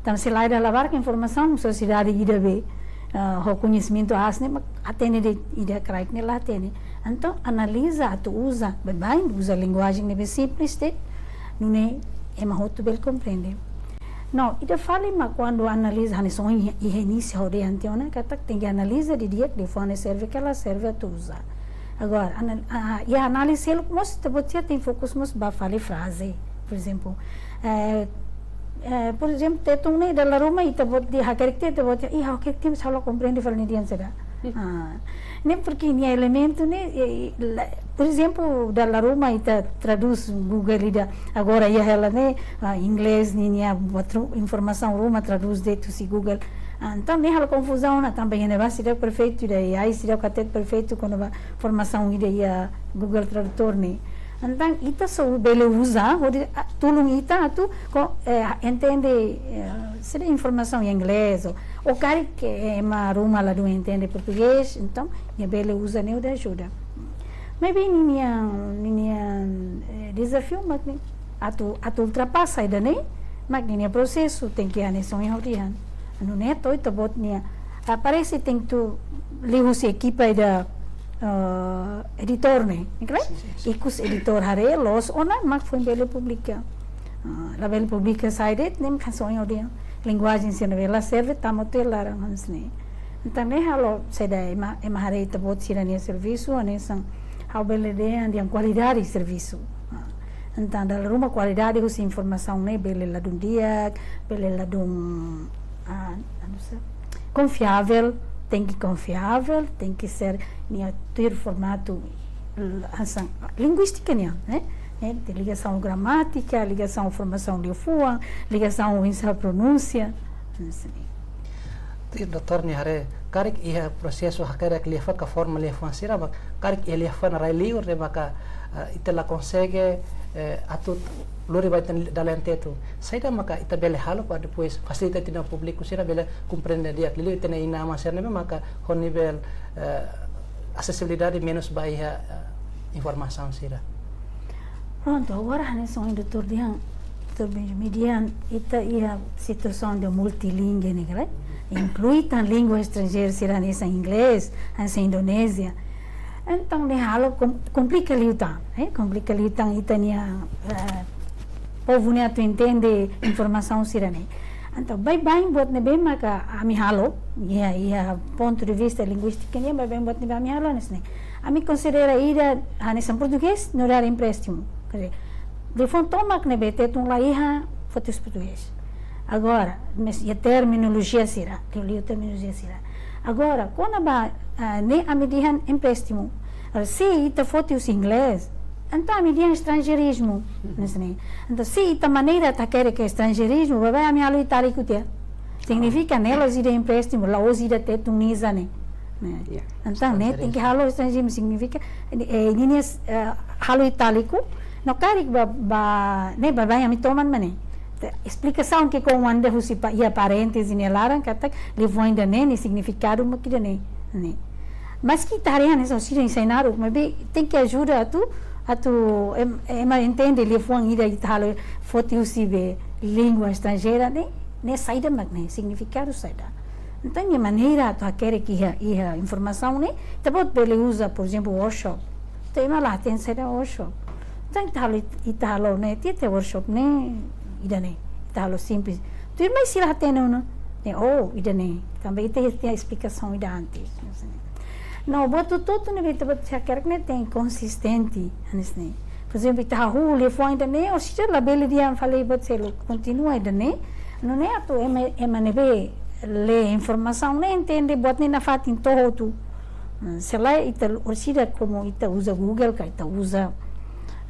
Tanba se lae dala barak informasaun sosiedade ida be, eh, ho koñesimentu aas ne'e mak hatene de'it, ida kraik ne'e la hatene. Entaun, analiza atu uza, baibain uza linguajen ne'ebé simples de'it, nune'e ema hotu bele komprende. No, ida fali mak kuandu analiza hanesan ohin iha inísiu ha'u dehan tiha ona katak tenke analiza didi'ak de'it fó ne'e serve ka la serve atu uza. Agora, anal-, ah, iha análize seluk mós ita-boot sira tenke fokus mós ba fali fraze. Por ezemplu, eh, eh, por ezemplu, Tetun ne'e dala ruma ita-boot dehan hakerek tiha, ita-boot dehan, "Ih, hakerek tiha, mas ha'u la komprende fali nia dehan saida." Ah, ne'e porke nia elementu ne'e, eh, la, por ezemplu, dala ruma ita tradús Google ida agora iha hela ne'e, ah, inglés ninia buat ru-, informasaun ruma tradús de'it husi Google. Ah, entaun ne'e halo konfuzaun ona tanba iha ne'ebá seidauk perfeitu, ida iha ai seidauk hatete perfeitu kona-ba formasaun ida iha Google Tradutor ne'e. Entaun ita só bele uza hodi, ah, tulun ita atu ko-, eh, entende, eh, saida informasaun iha inglés ou, ou karik ema ruma ladún entende portugés, entaun nia bele uza ne'e hodi ajuda. Maibé ninia, ninia, eh, dezafiu mak ne'e atu, atu ultrapasa ida-ne'e, mak ninia prosesu tenke hanesan ohin ha'u dehan. Nune'e to'o ita-boot nia, ah, parese tenke tuir liuhusi ekipa ida, eh, editór ne'e, ne'e klaru? Sin, sin, sin. Ikus editór haree loos ona mak foin bele publika. Ah, labele publika sai de'it, ne'e mak hanesan ohin ha'u dehan. Linguajen sira ne'ebé la serve, tama tiha laran hanesan ne'e. Entaun ne'e halo saida ema, ema haree ita-boot sira-nia servisu, hanesan ha'u bele dehan, dehan kualidade servisu. Ah, entaun dala ruma kualidade husi informasaun ne'e bele ladún di'ak, bele ladún, ah, anu sa, konfiavel, tenke konfiavel, tenke ser nia tuir formatu, l-, hanesan linguístika nian, eh? Eh, tenke ligasaun gramátika, ligasaun formasaun liafuan, ligasaun oinsá pronúnsia, hanesan ne'e. Sin, doutór nia haree, karik iha prosesu hakerek liafuan ka forma liafuan sira, mak karik iha liafuan rai-liur ne'e maka, eh, ita la konsege, eh, atu lori ba ita-nia dalan Tetun. Saida maka ita bele halo para depois fasilita ita-nia públiku sira bele komprende di'ak, liuliu ita-nia inan-aman sira ne'ebé maka ho nivel, eh, asesibilidade menus ba iha, eh, informasaun sira. Prontu, agora hanesan ohin doutór dehan, doutór Benjamin dehan, ita iha situasaun de multilingue ne'e, inklui tan língua estranjeira sira hanesan inglés, hanesan Indonézia. Entaun ne'e halo kom-, komplika liután, eh? Komplika liután ita-nia, eh, povu ne'e atu entende informasaun sira-ne'e. Entaun baibain buat ne'ebé maka ami halo, iha, iha pontu de vista linguístika nian, baibain buat ne'ebé ami halo hanesan ne'e. Ami konsidera ida hanesan portugés, nu'udar empréstimu. Quer dizer, liafuan tomak ne'ebé Tetun la iha, foti husi portugés. Agora, mas iha terminolojia sira, liuliu terminolojia sira. Agora, kona-ba, ah, ne'e ami dehan empréstimu. Agora, se ita foti husi inglés, entaun ami dehan estranjeirizmu, hanesan ne'e. Entaun, se ita maneira atu hakerek estranjeirizmu, baibain ami halo itáliku tiha. Signifika ne'e la'ós ida empréstimu, la'ós ida Tetun nian ne'e. Ne'e. Ya. Entaun, ne'e tenke halo estranjeirizmu, signifika, eh, ninia, eh, halo itáliku, no karik ba, ba, ne'e baibain ami toman mak ne'e. Te-, esplikasaun ki'ik-oan ida husi pa-, iha parentes nia laran katak liafuan ida-ne'e nia signifikadu mak ida-ne'e, ne'e. Maski ita haree hanesan sira ensina, maibé tenke ajuda atu, atu em-, ema entende liafuan ida ita halo foti husi be língua estranjeira ne'e, ne'e saida mak ne'e, signifikadu saida. Entaun, nia maneira atu hakerek iha, iha informasaun ne'e, ita-boot bele uza, por ezemplu, workshop. Entaun, ema la hatene saida workshop. Entaun, ita halo, ita halo ne'e, tiha tiha workshop ne'e, ida-ne'e, ita halo simples. Tuirmai sira hatene ona, ne'e, oh, ida-ne'e. Tanba ita iha esplikasaun ida antes. No, buat hotu-hotu ne'ebé ita-boot hakerek ne'e tenke konsistente, hanesan ne'e. Por ezemplu, ita hahú liafuan ida-ne'e, orsida labele dehan fali buat seluk, kontinua ida-ne'e. Nune'e atu ema, ema ne'ebé lee informasaun ne'e entende buat ne'e nafatin to'o hotu. Hmm, se lae ita orsida komu ita uza Google ka ita uza,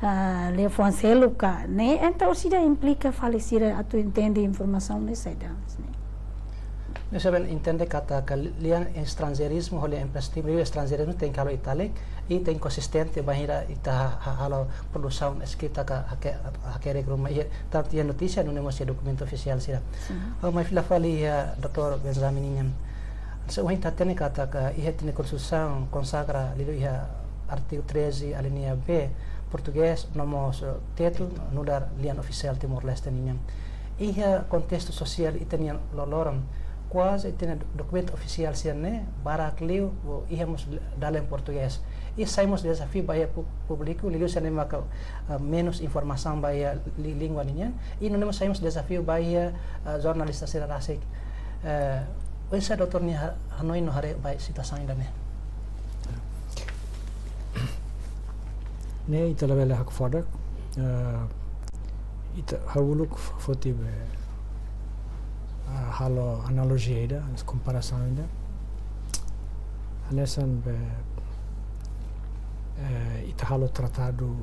ah, liafuan seluk ka, ne'e, entaun orsida esplika fali sira atu entende informasaun ne'e saida. Ne'e sira-ne'e entende katak lian estranjeirizmu, ho lian empréstimu, lian estranjeirizmu tenke halo itáliku, i tenke konsistente bainhira ita ha-, ha-, halo produsaun eskrita ka hake-, hakerek ruma iha, tantu iha notísia, nune'e mós iha dokumentu ofisiál sira. Sin. Ah, mai fila fali iha doutór Benjamin nian. Se ohin ita hatene katak iha ita-nia Konstituisaun konsagra liuliu iha artigu treze, alínea B, portugés, no mós, eh, Tetun, nu'udar lian ofisiál Timor-Leste nian. Iha kontestu sosiál ita-nia loroloron, kuaze ita-nia do-, dokumentu ofisiál sira-ne'e, barak liu, o, iha mós dalan portugés. I sai mós dezafiu ba iha pú-, públiku, liuliu sira ne'ebé maka, ah, menus informasaun ba iha li-, língua nian. I nune'e mós sai mós dezafiu ba iha, ah, jornalista sira rasik. Eh, oinsá doutór nia ha-, hanoin no haree ba situasaun ida-ne'e? Ne'e ita labele hakfodak, eh, ita ha'u uluk f-, foti be, ah, halo analojia ida, komparasaun ida. Hanesan be, eh, ita halo tratadu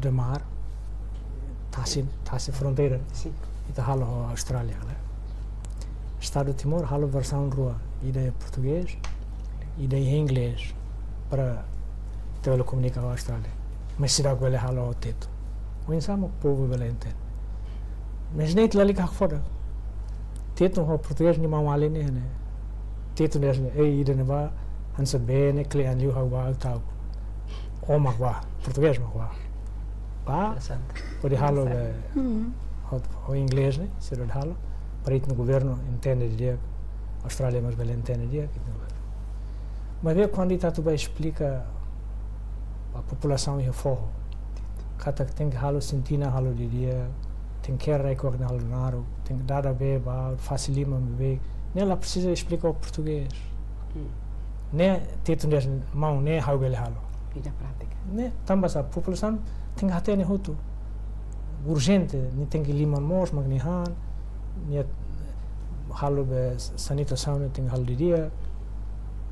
de mar, tasi, tasi fronteira. Sin. Ita halo ho Austrália, ne'e? Estadu Timor halo versaun rua, ida iha portugés, ida iha inglés, para ita bele komunika ho Austrália. Mas seidauk bele halo ho Tetun. Oinsá mak povu bele entende? Mas ne'e ita lalika hakfodak. Tetun ho portugés nia maun-alin ne'e, ne'e. Tetun dehan, eh, ida-ne'ebá, hanesan bee ne'e kle'an liu ha'u bá, ha'u ta'uk. Ó mak bá, portugés mak bá. Bá, interesante, hodi halo, eh, ho, ho inglés ne'e, sira hodi halo, para ita-nia governu entende didi'ak, Austrália mós bele entende didi'ak, ita-nia governu. Maibé kuandu ita atu bá esplika ba populasaun iha foho katak tenke halo sintina halo didi'ak, tenke rai kuak na halo naruk, tenke dada bee ba, fase liman beibeik, ne'e la presiza esplika ho portugés. Hmm. Ne'e Tetun dehan maun, ne'e ha'u bele halo. Ida prátika. Ne'e, tanba sá, populasaun tenke hatene hotu. Urjente, nia tenke liman moos mak nia han, nia halo be sanitasaun ne'e tenke halo didi'ak.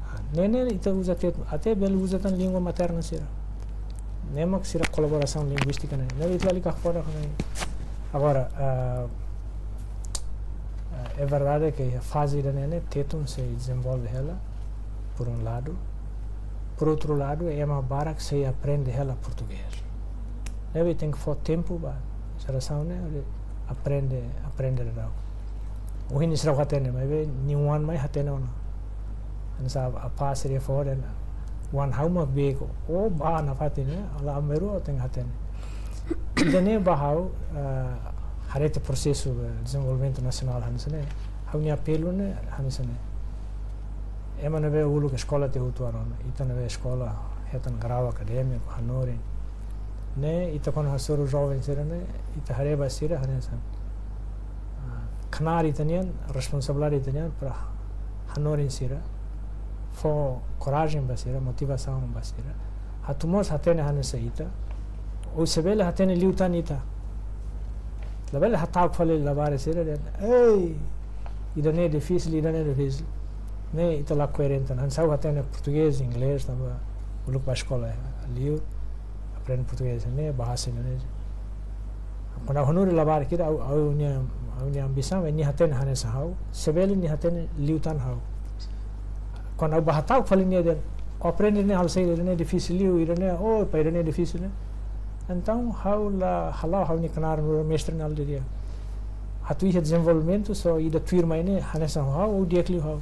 Ah, ne'e, ne'e ita uza Tetun, até bele uza tan língua materna sira. Ne'e mak sira kolaborasaun linguístika ne'e. Ne'e ita lalika hakfodak ne'e. Agora, ah, Eh, é verdade ke faze ida-ne'e ne'e Tetun sei dezenvolve hela, por um lado. Por outro lado, ema barak sei aprende hela portugés. Ne'ebé tenke fó tempu ba jerasaun ne'e aprende, aprende daudaun. Ohin sira hatene, maibé nia oan mai hatene ona. Hanesan apá sira fó dehan, oan ha'u mak beko, ó bá nafatin ne'e, halo ameru ó tenke hatene. Ida-ne'e ba ha'u, ah, haree tiha prosesu, eh, dezenvolvimentu nasionál hanesan ne'e. Ha'u-nia apelu ne'e hanesan ne'e. Ema ne'ebé uluk eskola tiha uitoan ona, ita ne'ebé eskola hetan grau akadémiku, hanorin. Ne'e, ita kuandu hasoru joven sira-ne'e, ita haree ba sira hanesan, ah, knaar ita-nian, responsabilidade ita-nian para hanorin sira, fó korajen ba sira, motivasaun ba sira. Atu mós hatene hanesan ita, ou se bele hatene liután ita. Labele hata'uk fali labarik sira dehan, ei, ida-ne'e difisil, ida-ne'e difisil. Ne'e ita la koerente ona. Hanesan ha'u hatene portugés, inglés, tanba uluk bá eskola liu, aprende portugés ne'e, bahasa Indonézia. Kuandu ha'u hanorin labarik ida, ha'u, ha'u-nia, ha'u-nia ambisaun, nia hatene hanesan ha'u, se bele nia hatene liután ha'u. Kuandu ha'u bá hata'uk fali nia dehan, ó aprende ne'e halo saida, ida-ne'e difisil liu, ida-ne'e, oh, pá, ida-ne'e difisil ne'e. Entaun, ha'u la hala'o ha'u-nia knaar nu'udar mestre ne'e halo di'ak. Atu iha dezenvolvimentu, só ida tuirmai ne'e, hanesan ha'u, ou di'ak liu ha'u.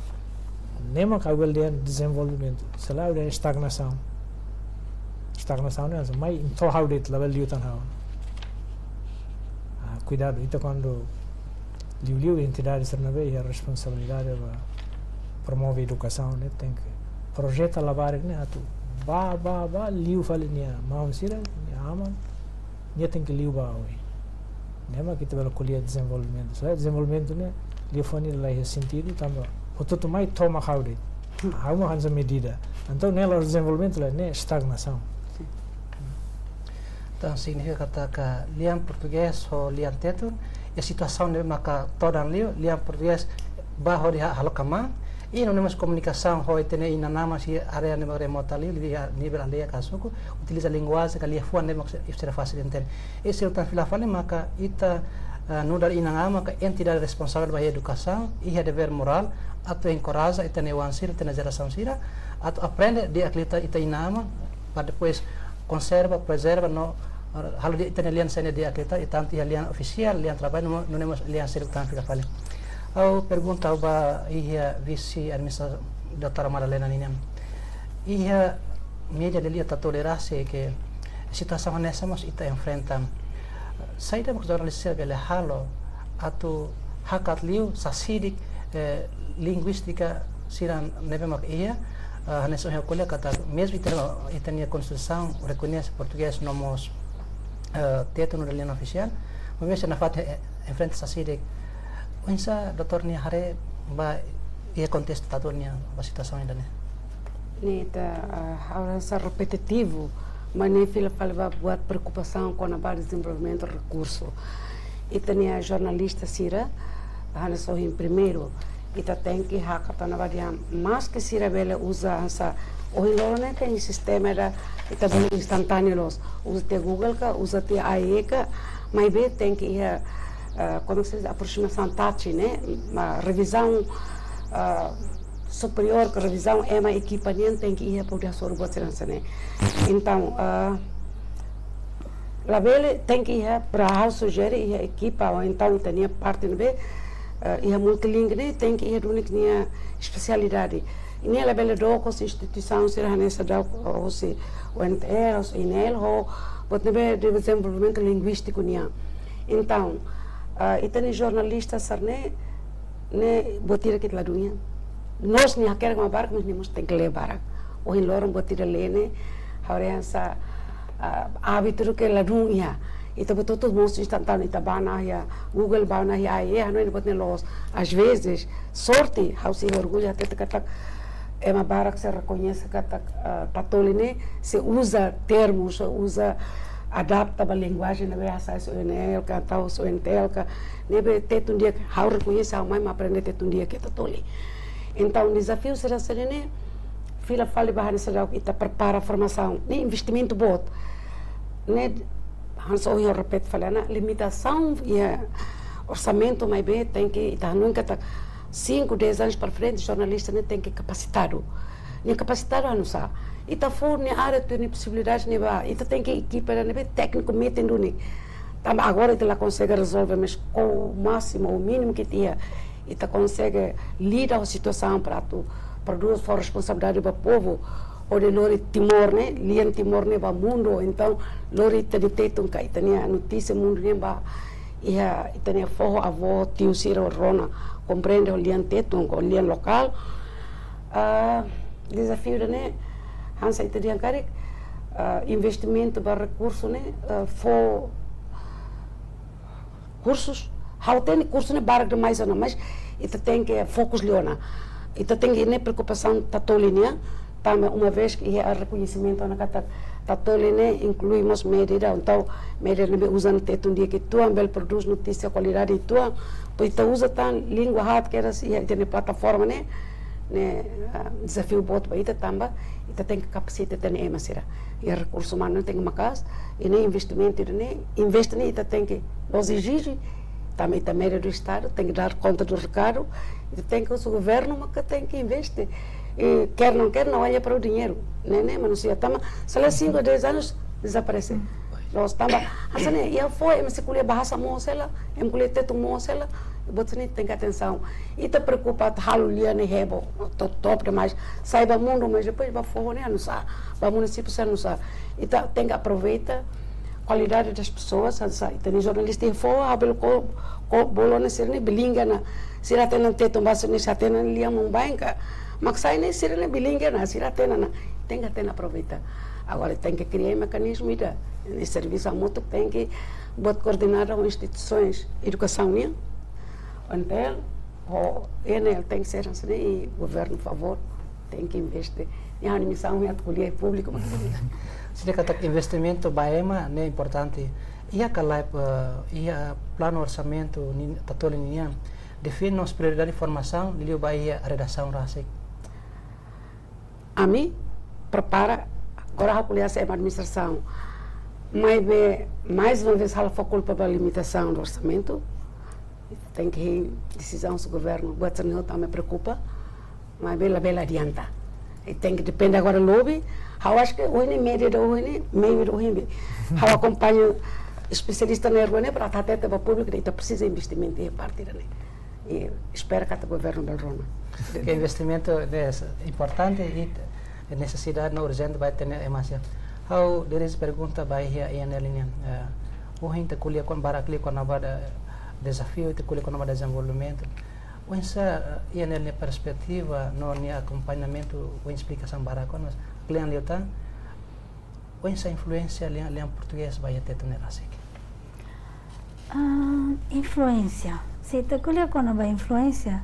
Ne'e mak ha'u bele dehan dezenvolvimentu. Se lae ha'u dehan estagnasaun. Estagnasaun ne'e, hanesan mai entaun ha'u de'it labele liután ha'u. Ah, kuidadu, ita kuandu liuliu entidade sira ne'ebé iha responsabilidade ba promove edukasaun ne'e tenke projeta labarik ne'e atu bá, bá, bá, liu fali nia maun sira, nia aman, nia tenke liu ba oin. Ne'e mak ita bele ko'alia dezenvolvimentu. Só dezenvolvimentu ne'e, liafuan ida la iha sentidu, tanba hotu-hotu mai to'o mak ha'u de'it. Ha'u mak hanesan medida. Entaun ne'e la'ós dezenvolvimentu, lae, ne'e estagnasaun. Entaun, signifika katak lian portugés ho lian tetun, iha situasaun ne'ebé maka todan liu, lian portugés bá hodi ha-, hahalok kmaan, i nune'e mós komunikasaun ho ita-nia inan-aman iha área ne'ebé remota liu, liu iha nivel aldeia ka suku, utiliza linguajen ka liafuan ne'ebé maka sira fasil entende. I sira tan fila fali maka ita, ah, nu'udar inan-aman ka entidade responsavel ba edukasaun, iha devér morál atu enkoraja ita-nia oan sira, ita-nia jerasaun sira, atu aprende di'ak liután ita inan-aman, para depois konserva, prezerva no, eh, halo di'ak ita-nia lian sira ne'e di'ak liután, i tantu iha lian ofisiál, lian traballu, no, nune'e mós lian seluk tan fila fali. Ha'u pergunta ba iha vise administradór doutora Madalena nian. Iha média ne'e lia ta tolerasi ke situasaun hanesan mós ita enfrenta. Saida mak jornalista bele halo atu hakat liu sasidik, eh, linguístika sira ne'ebé mak iha, eh, hanesan ohin ha'u ko'alia katak, mezmu ita, ita-nia konstituisaun rekoñese portugés no mós, eh, tetun nu'udar lian ofisiál, maibé sira nafatin, eh, enfrenta sasidik. Oinsá doutór nia haree ba iha kontestu Tetun nian ba situasaun ida-ne'e? Ne'e ita, ah, ha'u rasa repetitivu, maibé ne'e fila fali ba buat preokupasaun kona-ba dezenvolvimentu rekursu. Ita-nia jornalista sira, hanesan ohin primeiru, ita tenke hakat ona ba di'ak, maske sira bele uza hanesan, ohin loron ne'e iha sistema ida, ita bele instantáneu loos, uza tiha Google ka, uza tiha A I ka, maibé tenke iha, ah, como se diz, aproximasaun touch, ne'e, ma revizaun, ah, superiór ka revizaun ema ekipa nian tenke iha para hodi hasoru buat sira hanesan ne'e. Entaun, ah, labele tenke iha para ha'u sujere iha ekipa, ou entaun ita-nia parte ne'ebé, ah, iha multilingue ne'e tenke iha duni nia espesialidade. Ne'e labele dook hosi instituisaun sira hanesan daudaun hosi U N T L, hosi I N L, ho buat ne'ebé dezenvolvimentu linguístiku nian. Entaun, ah, ita-nia jornalista sira-ne'e, ne'e buat ida ke ita ladún iha. Nos nia hakerek ema barak, mas nia mós tenke lee barak. Ohin loron buat ida lee ne'e, ha'u rasa, ah, hábitu ke ladún iha. Ita buat hotu mós instantáneu, ita bá ona iha Google, bá ona iha A I, hanoin buat ne'e loos. Às vezes, sorte, ha'u sei orgullu hatete katak ema barak sei rekoñese katak, ah, Tatoli ne'e sei uza termus, sei uza adapta ba linguajen ne'ebé hasa'e husi U N L ka, entaun husi U N T L ka, ne'ebé Tetun di'ak, ha'u rekoñese, ha'u mai mak aprende Tetun di'ak iha Tatoli. Entaun, dezafiu sira-ne'e fila fali ba hanesan daudaun ita prepara formasaun, ne'e investimentu boot. Ne'e hanesan ohin ha'u repete fali ona, limitasaun iha orsamentu, maibé tenke, ita hanoin katak cinco, dez anos para frente, jornalista ne'e tenke kapasitadu. Nia kapasitadu halo nu'usá? Ita fó nia área, tuir nia posibilidade ne'ebá. Ita tenke ekipa ida ne'ebé tékniku metin duni. Tanba agora ita la konsege rezolve, mas ho másimu, ho mínimu ke ita iha, ita konsege lida ho situasaun para atu prodús, fó responsabilidade ba povu, hodi lori Timor ne'e, lian Timor ne'e ba mundu. Entaun, lori ita-nia Tetun ka ita-nia notísia mundu ne'e ba iha ita-nia foho, avó, tiu sira rona, komprende ho lian Tetun, ho lian lokál. Ah, dezafiu ida-ne'e, hanesan ita dehan karik, ah, investimentu ba rekursu ne'e, ah, fó kursus, ha'u hatene kursu ne'e barak demais ona, mas ita tenke fokus liu ona. Ita tenke, ne'e preokupasaun Tatoli nian, tanba uma vez ke iha rekoñesimentu ona katak Tatoli ne'e inklui mós média ida, entaun média ne'ebé uza Tetun di'ak uitoan, bele prodús notísia kualidade uitoan, depois ita uza tan língua haat kedas iha ita-nia plataforma ne'e, ne'e, ah, dezafiu boot ba ita tanba ita tenke kapasita ita-nia ema sira. Iha rekursu umanu ne'e tenke maka'as, i ne'e investimentu ida-ne'e, investe ne'e ita tenke, nós ezije, tanba ita média do Estado, tenke dar conta do recado, ita tenke husu governu maka tenke investe. E quer não quer, não olha para o dinheiro. Ne'e, ne'e, manusia, tanba, sei lá, cinco a dez anos, desaparece. Loos, tanba, hanesan ne'e, iha foho, ema sei ko'alia bahasa moos hela, ema ko'alia Tetun moos hela, buat sira-ne'e tenke atensaun. Ita preokupa atu halo lian ne'e heboh, top, top demais. Sai ba mundu, mas depois ba foho ne'e halo nu'usá, ba munisípiu sira halo nu'usá. Ita tenke aproveita kualidade das pessoas, hanesan ita-nia jornalista iha foho, ha'u bele ko, ko, bolu ona sira-ne'e bilingue ona. Sira hatene Tetun, ba sira-ne'e, sira hatene lian Mumbai ka. Mak sai ne'e sira-ne'e bilingue ona, sira hatene ona. Tenke hatene aproveita. Agora tenke kria mekanizmu ida. Ne'e servisu hamutuk tenke buat koordenada ho instituisoens edukasaun nian. Entaun, ho E N L tenke ser hanesan ne'e, i governu favór, tenke investe. Nia halo misaun atu ko'alia públiku, mas sira katak investimentu ba ema ne'e importante. Iha ka lae, eh, iha planu orsamentu nin-, Tatoli nian, define mós prioridade formasaun, liuliu ba iha redasaun rasik. Ami prepara, agora ha'u ko'alia hanesan ema administrasaun. Maibé, mais uma vez, ha'u la fó kulpa ba limitasaun do orsamentu. Tenke hein desizaun husi governu, buat sira-ne'e hotu ami preokupa, maibé labele adianta. I tenke depende agora lobby. Ha'u acho que ohin ne'e média ida ohin ne'e, meiu ida ohin ne'e. Ha'u akompaña espesialista ne'e rua ne'e para hatete ba públiku, ita presiza investimentu iha parte ida-ne'e. I espera katak governu bele rona. Ke investimentu ne'e importante i nesesidade no urjente ba ita-nia ema sira. Ha'u dirije pergunta ba iha E N L nian. Eh, ohin ita ko'alia kona-, barak liu kona-ba dezafiu, ita ko'alia kona-ba dezenvolvimentu. Oinsá, eh, E N L nia perspetiva no nia akompañamentu, oinsá esplikasaun barak ona, kle'an liután, oinsá influénsia lian, lian portugés ba iha Tetun ne'e rasik? Ah, influénsia. Se ita ko'alia kona-ba influénsia,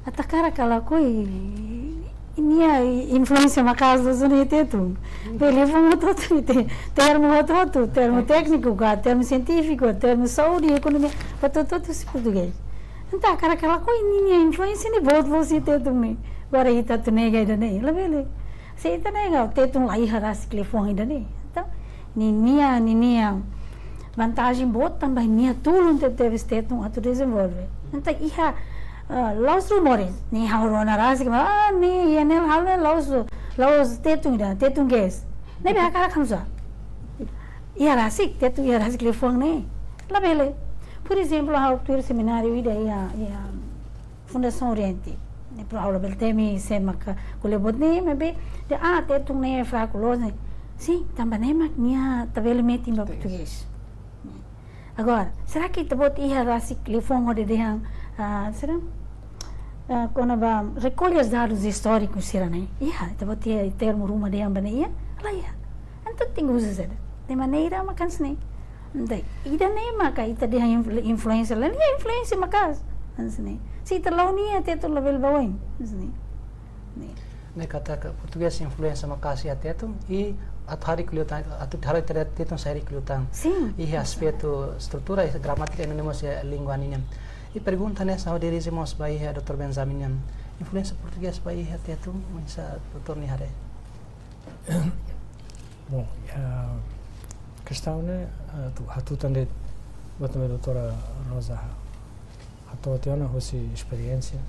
ita hakarak ka lakohi, nia influénsia maka'as loos ona iha Tetun. Bele fó hotu-hotu, te-, termu hotu-hotu, termu tékniku ka, termu sientífiku, termu saúde, ekonomia, hotu-hotu husi portugés. Entaun, hakarak ka lakohi, ninia influénsia ne'e boot loos iha Tetun ne'e. Agora ita atu nega ida-ne'e, labele. Se ita nega, Tetun la iha rasik liafuan ida-ne'e. Entaun, ninia, ninia vantajen boot tanba nia tulun tebetebes Tetun atu dezenvolve. Entaun iha, ah, la'ós rumores, ne'e ha'u rona rasik, ah, ne'e, iha ne'e halo ne'e la'ós, la'ós Tetun ida, Tetun ges. Ne'ebé hakarak halo nu'usá? Iha rasik, Tetun iha rasik liafuan ne'e. Labele. Por ezemplu, ha'u tuir semináriu ida iha, iha Fundasaun Oriente. Ne'e pro aula bele temi sé maka ko'alia buat ne'e, maibé dehan, ah, Tetun ne'e fraku loos ne'e. Sin, tanba ne'e mak nia tabele metin ba portugés. Agora, será ke ita-boot iha rasik liafuan hodi dehan, ah, será? Ah, kona-ba rekolla dadus istórikus sira-ne'e? Iha, ita-boot iha termu ruma dehan ba ne'e iha? La iha. Entaun tenke uza saida? De maneira mak hanesan ne'e. Entaun, ida-ne'e maka ita dehan influ-, influénsia, la iha influénsia maka'as. Hanesan ne'e. Se ita la'o nia, Tetun labele ba oin. Hanesan ne'e. Ne'e. Ne'e katak portugés influénsia maka'as iha Tetun, i atu harii liután, atu harii Tetun sai harii liután. Sin. Iha aspetu estrutura, iha gramátika, i no mós iha língua nian. I pergunta ne'e ha'u dirije mós ba iha doutór Benjamin nian. Influénsia portugés ba iha Tetun, oinsá doutór nia haree? Bom, ah, kestaun ne'e, ah, atu, hatutan de'it buat ne'ebé doutora Rosa ha-, Hato'o tiha ona husi esperiénsia.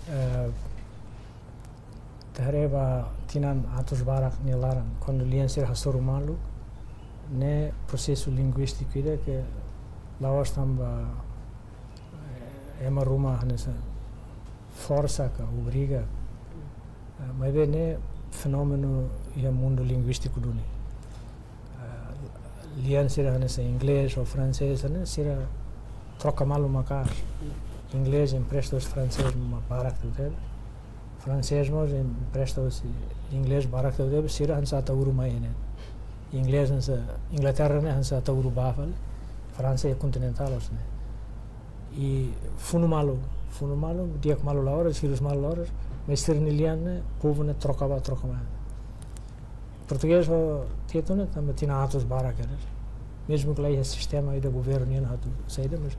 Eh, ita haree ba tinan atus barak nia laran, kuandu lian sira hasoru malu, ne'e prosesu linguístiku ida ke la'ós tanba, eh, ema ruma hanesan forsa ka obriga, eh, maibé ne'e fenómenu iha mundu linguístiku duni. Ah, lian sira hanesan inglés ou fransés, ne'e sira troka malu maka'as. Inglés empresta husi fransés mak barak tebetebes. Fransés mós empresta husi inglés barak tebetebes, sira hanesan atu uru mai ne'e. Inglés hanesan, Inglaterra ne'e hanesan atu uru ba fali. Fransa iha kontinentál loos ne'e. I funu malu, funu malu, di'ak malu la'ós, hirus malu la'ós, maibé sira-nia lian ne'e, povu ne'e troka ba, troka ba. Portugés ho tetun ne'e tanba tinan atus barak kedas. Mezmu ke la iha sistema ida governu nian atu saida, mas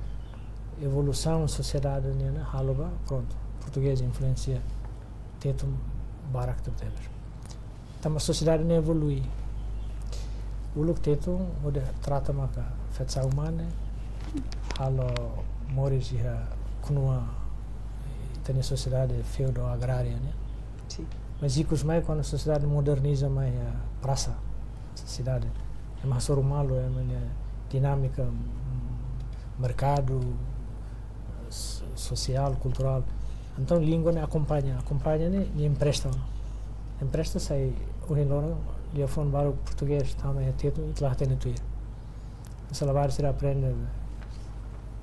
evolusaun sosiedade nian halo ba, prontu, portugés influensia tetun barak tebetebes. Tanba sosiedade ne'e evolui. Uluk tetun hodi trata maka feto sa'e umane, halo moris iha knua, ita-nia sosiedade feudo agrária ne'e. Sin. Mas ikus mai kuandu sosiedade moderniza mai iha prasa, sidade. Ema hasoru malu, ema-nia dinámika, mm, merkadu, so-, sosiál, kulturál. Entaun língua ne'e akompaña, akompaña ne'e, ne'e empresta. Empresta sai ohin loron, liafuan balu portugés tama iha tetun, ita la hatene tuir. Hanesan labarik sira aprende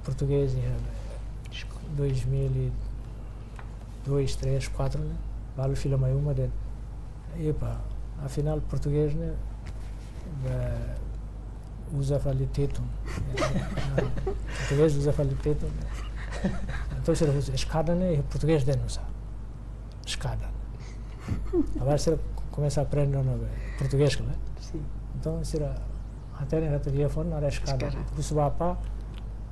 portugés iha dois mil e dois, três, quatro, ne'e? Balu fila mai uma dehan, epa, afinál portugés ne'e, eh, uza fali tetun. Portugés uza fali tetun. Entaun sira husu, eskada ne'e portugés dehan oinsá? Eskada. Agora sira komesa aprende ona portugés, ne'e? Sin. Entaun sira hatene katak liafuan ne'e eskada. Eskada. Husu ba apá,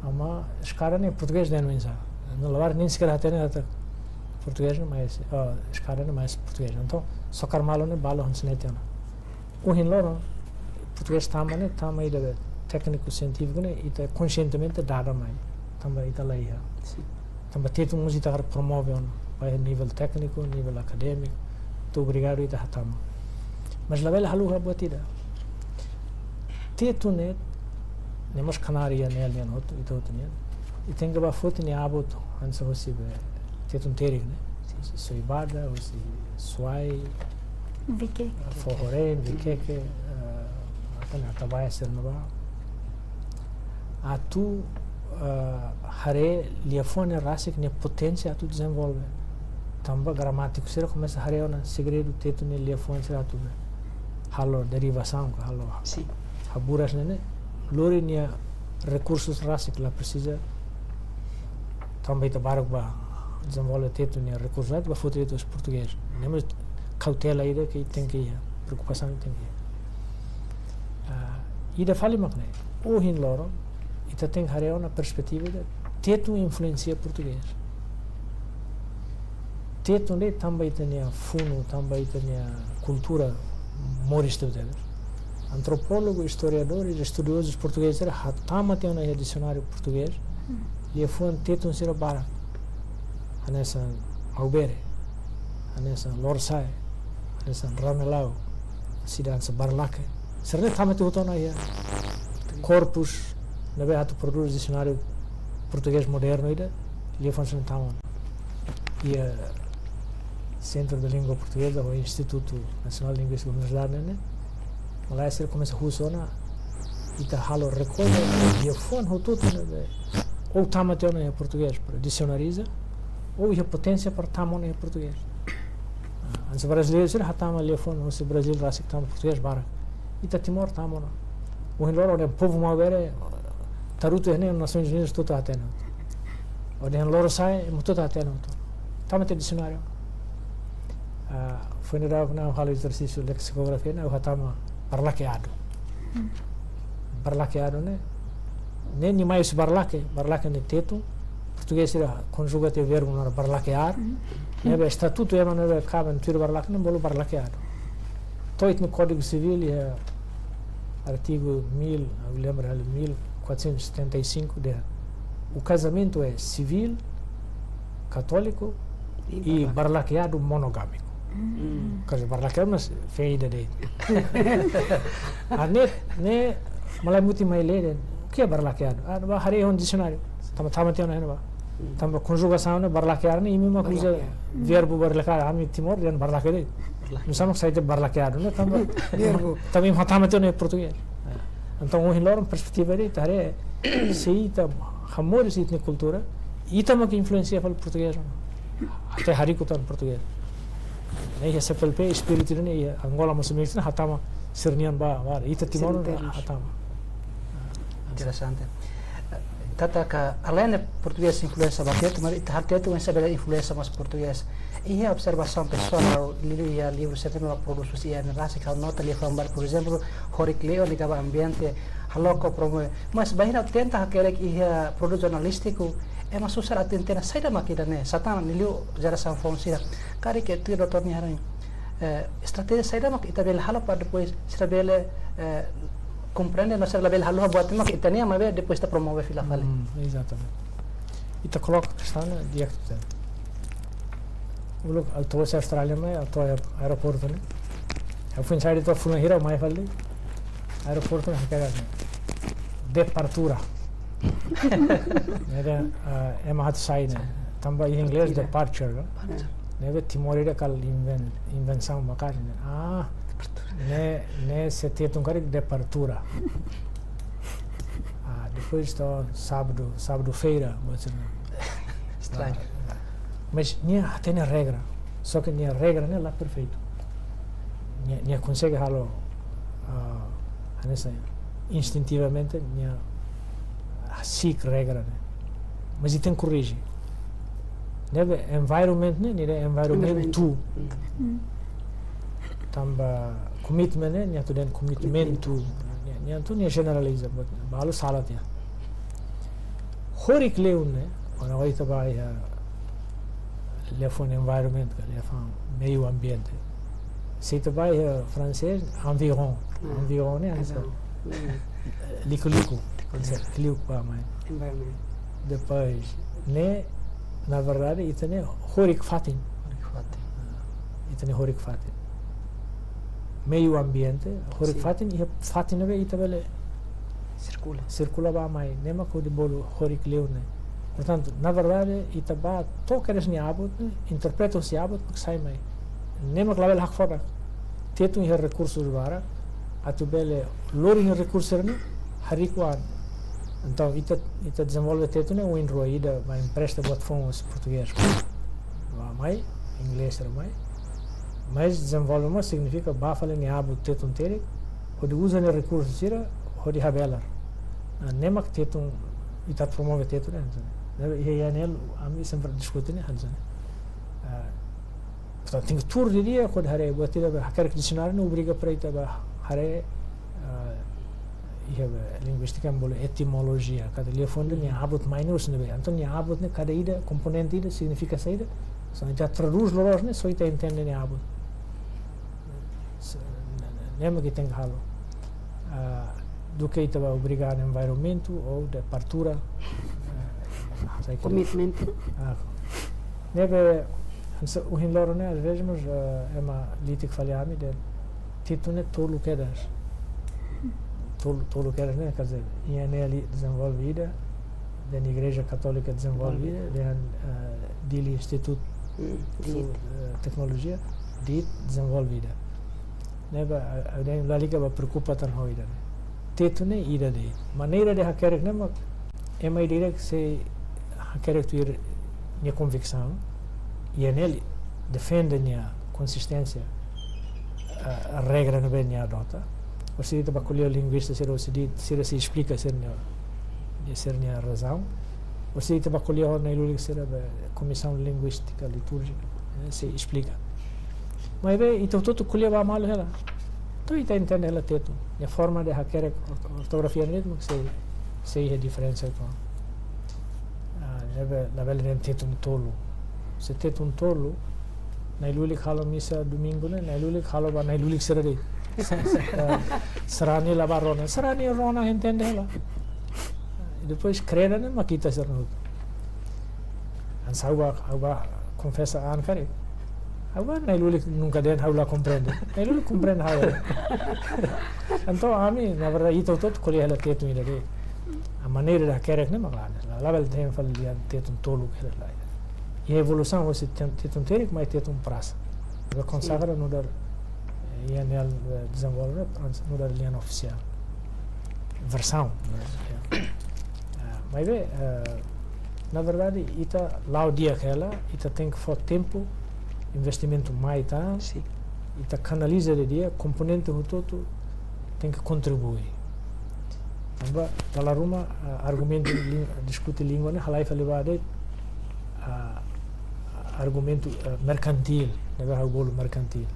amá, eskada ne'e portugés dehan oinsá? No labarik nia sekier hatene katak portugés ne'e mais, oh, eskada ne'e mais portugés. Entaun, sokar malu ne'e balu hanesan ne'e tiha ona. Ohin loron, portugés tama ne'e, tama ida be tékniku sientífiku ne'e, ita konsientemente dada mai. Tanba ita la iha. Sin. Tanba tetun mós ita hakarak promove ona, ba nivel tékniku, nivel akadémiku, atu obrigadu ita hatama. Mas labele haluha buat ida. Tetun ne'e, ne'e mós knaar iha ne'e nian hotu, ita hotu nian. Ita tenke bá foti nia avó hotu, hanesan husi be tetun terik ne'e. Husi Soibada, husi Suai, Vikeke. Foho-reen, Vikeke, eh, apa ne'e, Atabaia sira-ne'ebá. Atu, eh, haree liafuan ne'e rasik nia poténsia atu dezenvolve. Tanba gramátiku sira komesa haree ona segredu tetun nia liafuan sira atu be halo derivasaun, ka halo Sin. haburas ne'e, ne'e. Lori nia rekursus rasik la presiza tanba ita barak bá dezenvolve tetun nia rekursu, atu bá foti de'it husi portugés. Ne'e mós kautela ida ke tenke iha, preokupasaun tenke iha. Ah, ida fali mak ne'e, ohin loron, ita tenke haree ona perspetiva ida, tetun influensia portugés. Tetun ne'e tanba ita-nia funu, tanba ita-nia kultura moris tebetebes. Antropólogu, istoriadór i estudiozus portugés sira hatama tiha ona iha disionáriu portugés liafuan tetun sira barak. Hanesan maubere, hanesan lorosa'e, hanesan ramelau, sira hanesan barlake. Sira-ne'e tama tiha hotu ona iha korpus ne'ebé atu prodús disionáriu portugés modernu ida, liafuan sira-ne'e tama ona. Iha Centro de Língua Portuguesa ou Instituto Nacional de Linguística Universitária ne'e, malae sira komesa husu ona, ita halo rekolla liafuan hotu-hotu ne'ebé ou tama tiha ona iha portugés para disionariza, ou iha poténsia para tama ona iha portugés. Ah, hanesan brasileiru sira hatama liafuan husi Brazil rasik tama portugés barak. Ita Timor tama ona. Ohin loron povu maubere, tarutu iha ne'e Nasoins Unidas hotu-hotu hatene. Ou dehan lorosa'e, ema hotu-hotu hatene. Tama tiha disionáriu. Ah, foin daudauk ne'e ha'u halo ezersísiu leksikografia ne'e, ha'u hatama barlakeadu. Hmm. Barlakeadu ne'e, ne'e nia mai husi barlake, barlake ne'e tetun, portugés sira konjuga tiha verbu naran barlakear. Hmm. Ne'ebé estatutu ema ne'ebé kaben tuir barlake ne'e bolu barlakeadu. To'o ita-nia Kódigu Sivíl iha artigu mil, ha'u lembra, mil quatrocentos e setenta e cinco dehan O casamento é civil, católico e barlakeadu monogámico. Quer dizer, barlakeadu, mas fé ida de'it. Ah, ne'e, ne'e, malae mutin mai lee de'it. O que é barlakeadu? Ah, bá haree iha dicionário. Tanba, tanba tiha ona ne'ebá. Tanba konjugasaun ne'e barlakear ne'e, imi mak uza verbu barlakear, ami Timor dehan barlakear de'it. Barlakear. Nusá mak sai de'it barlakeadu ne'e, tanba, tanba imi hatama tiha ona iha portugés. Entaun, ohin loron perspetiva ida ita haree, se ita hamoris ita-nia kultura, ita mak influensia fali portugés. Até hariku tan portugés. Ne'e iha C P L P, espíritu ne'e iha Angola, Mosambike, ne'e hatama sira-nian ba, ba, ita Timor hatama. Interesante. Katak, além de portugés influensia ba Tetun, mas ita haree Tetun oinsá bele influensia mós portugés. Iha observasaun pesoál, liuliu iha livru sira ne'ebé mak prodús husi iha ne'e rasik, ha'u nota liafuan barak, por ezemplu, horik-leun liga ba ambiente, hahalok ka promove. Mas bainhira tenta hakerek iha produtu jornalístiku, ema susar atu hatene saida mak ida-ne'e, sá tan liuliu jerasaun foun sira. Karik tuir doutór nia hanoin, eh, estratéjia saida mak ita bele halo para depois sira bele, eh, komprende, no sira labele haluha buat mak ita-nian, maibé depois ita promove fila fali. Hmm, exatamente. Ita koloka kestaun ne'e di'ak tebes. Uluk ha'u atu bá Austrália mai, ha'u atu aeroportu ne'e. Ha'u foin sai de'it fulan hira, mai fali. Aeroportu ne'e hakerek de'it: departura. Ne'e dehan, ah, ema atu sai ne'e. Tanba iha inglés departure, no? Departure. Ne'ebé Timor ida kala inven-, invensaun barak ne'e. Ah, ne'e, ne'e se Tetun karik departura. Ah, depois to'o sábadu, sábadu-feira, buat sira-ne'e. Estranho. Ah, mas nia hatene regra, só que nia regra ne'e la perfeitu. Nia, nia konsege halo, ah, hanesan instintivamente nia siik regra ne'e. Mas ita tenke korrije. Ne'ebé environment ne'e, nia dehan environmentu. Environmentu. Mm. Tanba commitment ne'e, nia atu dehan commitmentu. Commitment. Nia, nia atu nia generaliza, but balu sala tiha. Horik-leun ne'e, kuandu ita bá iha liafuan environment ka liafuan meiu ambiente. Se ita bá iha fransés, environ. Ah, environ ne'e, environ. Hanesan liku-liku. Liku-liku. Hanesan liku-liku ba mai. Environment. Depois, ne'e, na verdade, ita-nia horik-fatin. Horik-fatin. Ah, ita-nia horik-fatin. Meiu ambiente, horik-fatin, iha fatin ne'ebé ita bele sirkula. Sirkula ba mai, ne'e mak hodi bolu horik-leun ne'e. Portantu, na verdade, ita bá to'o kedas nia abut ne'e, interpreta husi abut, mak sai mai. Ne'e mak labele hakfodak. Tetun iha rekursus barak, atu bele lori nia rekursu ne'e, hariku an. Entaun, ita, ita dezenvolve Tetun ne'e, oin rua ida, bá empresta buat foun husi portugés. Bá mai, inglés sira mai. Mas dezenvolve mós signifika bá fali nia abut Tetun terik, hodi uza nia rekursu sira, hodi habelar. Ah, ne'e mak Tetun, ita promove Tetun ne'e, hanesan ne'e. Ne'e, iha, iha ne'e, ami sempre diskute ne'e, hanesan ne'e. Ah, portantu, tenke tuur didi'ak hodi haree, buat ida be hakerek disionáriu ne'e obriga para ita bá haree, ah, iha be linguístika ema bolu etimolojia, katak liafuan ida-ne'e nia abut mai ne'e husi ne'ebé. Entaun nia abut ne'e kada ida, komponente ida, signifika saida. Se ita tradús loloos ne'e, só ita entende nia abut. Se, ne'e, ne'e mak ita tenke halo. Ah, duké ita bá obriga environmentu ou departura. Ah, sai ke. Commitment. Ah, ne'ebé, hanesan ohin loron ne'e, às vezes, mas, ah, ema litik fali ami dehan Tetun ne'e tolu kedas. Tolu, tolu kedas ne'e, quer dizer, I N L dezenvolve ida, dehan Igreja Katólika dezenvolve ida, dehan, eh, Dili Institute, mm, fu-, eh, Teknolojia, DIT dezenvolve ida. Ne'ebé, a, a, dehan lalika bá preokupa tan ho ida-ne'e. Tetun ne'e ida de'it. Maneira de hakerek ne'e mak ema ida-idak sei hakerek tuir nia konviksaun, I N L defende nia konsisténsia, ah, regra ne'ebé nia adota. Orsida ita bá ko'alia ho linguista sira, orsida sira sei esplika sira-nia, sira-nia razaun. Orsida ita bá ko'alia ho na'i-lulik sira be Komisaun Linguístika Litúrjika, eh, sei esplika. Maibé ita hotu-hotu ko'alia ba malu hela. Entaun ita entende hela Tetun. Nia forma de hakerek ort-, ortografia ne'e mak sei, sei iha diferensa uitoan. Ah, ne'ebé labele dehan Tetun tolu. Se Tetun tolu, na'i-lulik halo misa domingu ne'e, na'i-lulik halo ba na'i-lulik sira de'it. Ah, sarani la bá rona. Sarani rona entende hela. Depois kreda ne'e mak ita sira hotu. Hanesan ha'u ba, ha'u ba konfesa an karik. Ha'u ba, na'i-lulik nunka dehan ha'u la komprende. Na'i-lulik komprende ha'u. Entaun ami, na verdade, ita hotu-hotu ko'alia hela Tetun ida de'it. A maneira ida hakerek ne'e mak la, la, labele dehan fali lian Tetun toluk hela la. Iha evolusaun hosi Tet-, Tetun Terik mai Tetun Prasa. Ita konsagra nu'udar, eh, iha nia, eh, dezenvolve, antes nu'udar lian ofisiál. Versaun, né? Ah, maibé, eh, na verdade, ita la'o di'ak hela, ita tenke fó tempu, investimentu mai tan, Sin. ita kanaliza didi'ak, komponente hotu-hotu tenke kontribui. Tanba, dala ruma, ah, argumentu lin-, diskute língua ne'e, halai fali ba de'it, ah, argumentu, ah, merkantíl, ne'ebé ha'u bolu merkantíl.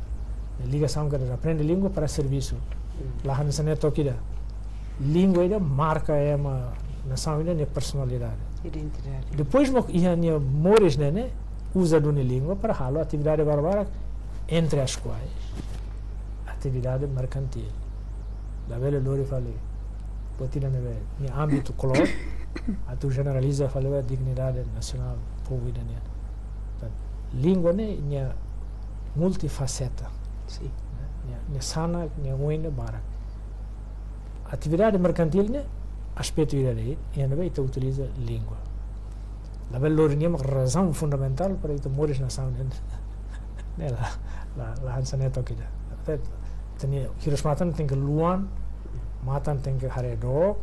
Ligasaun ka aprende língua para servisu. Mm. La hanesan ne'e to'ok ida. Língua ida marka ema nasaun ida nia personalidade. Identidade. Depois mak iha nia moris ne'e, ne'e uza duni língua para halo atividade barak-barak, entre as quais atividade merkantíl. Labele lori fali buat ida ne'ebé nia ámbitu kloot, atu jeneraliza fali ba dignidade nasionál povu ida nian. Portantu, língua ne'e nia multifaseta. Sin. Nia, nia sanak, nia oin ne'e barak. Atividade merkantíl ne'e aspetu ida de'it, iha ne'ebé ita utiliza língua. Labele lori nia mak razaun fundamentál para ita moris nasaun ne'e. Ne'e la, la, la hanesan ne'e to'ok ida. Ita-nia hirus-matan tenke luan, matan tenke haree dook,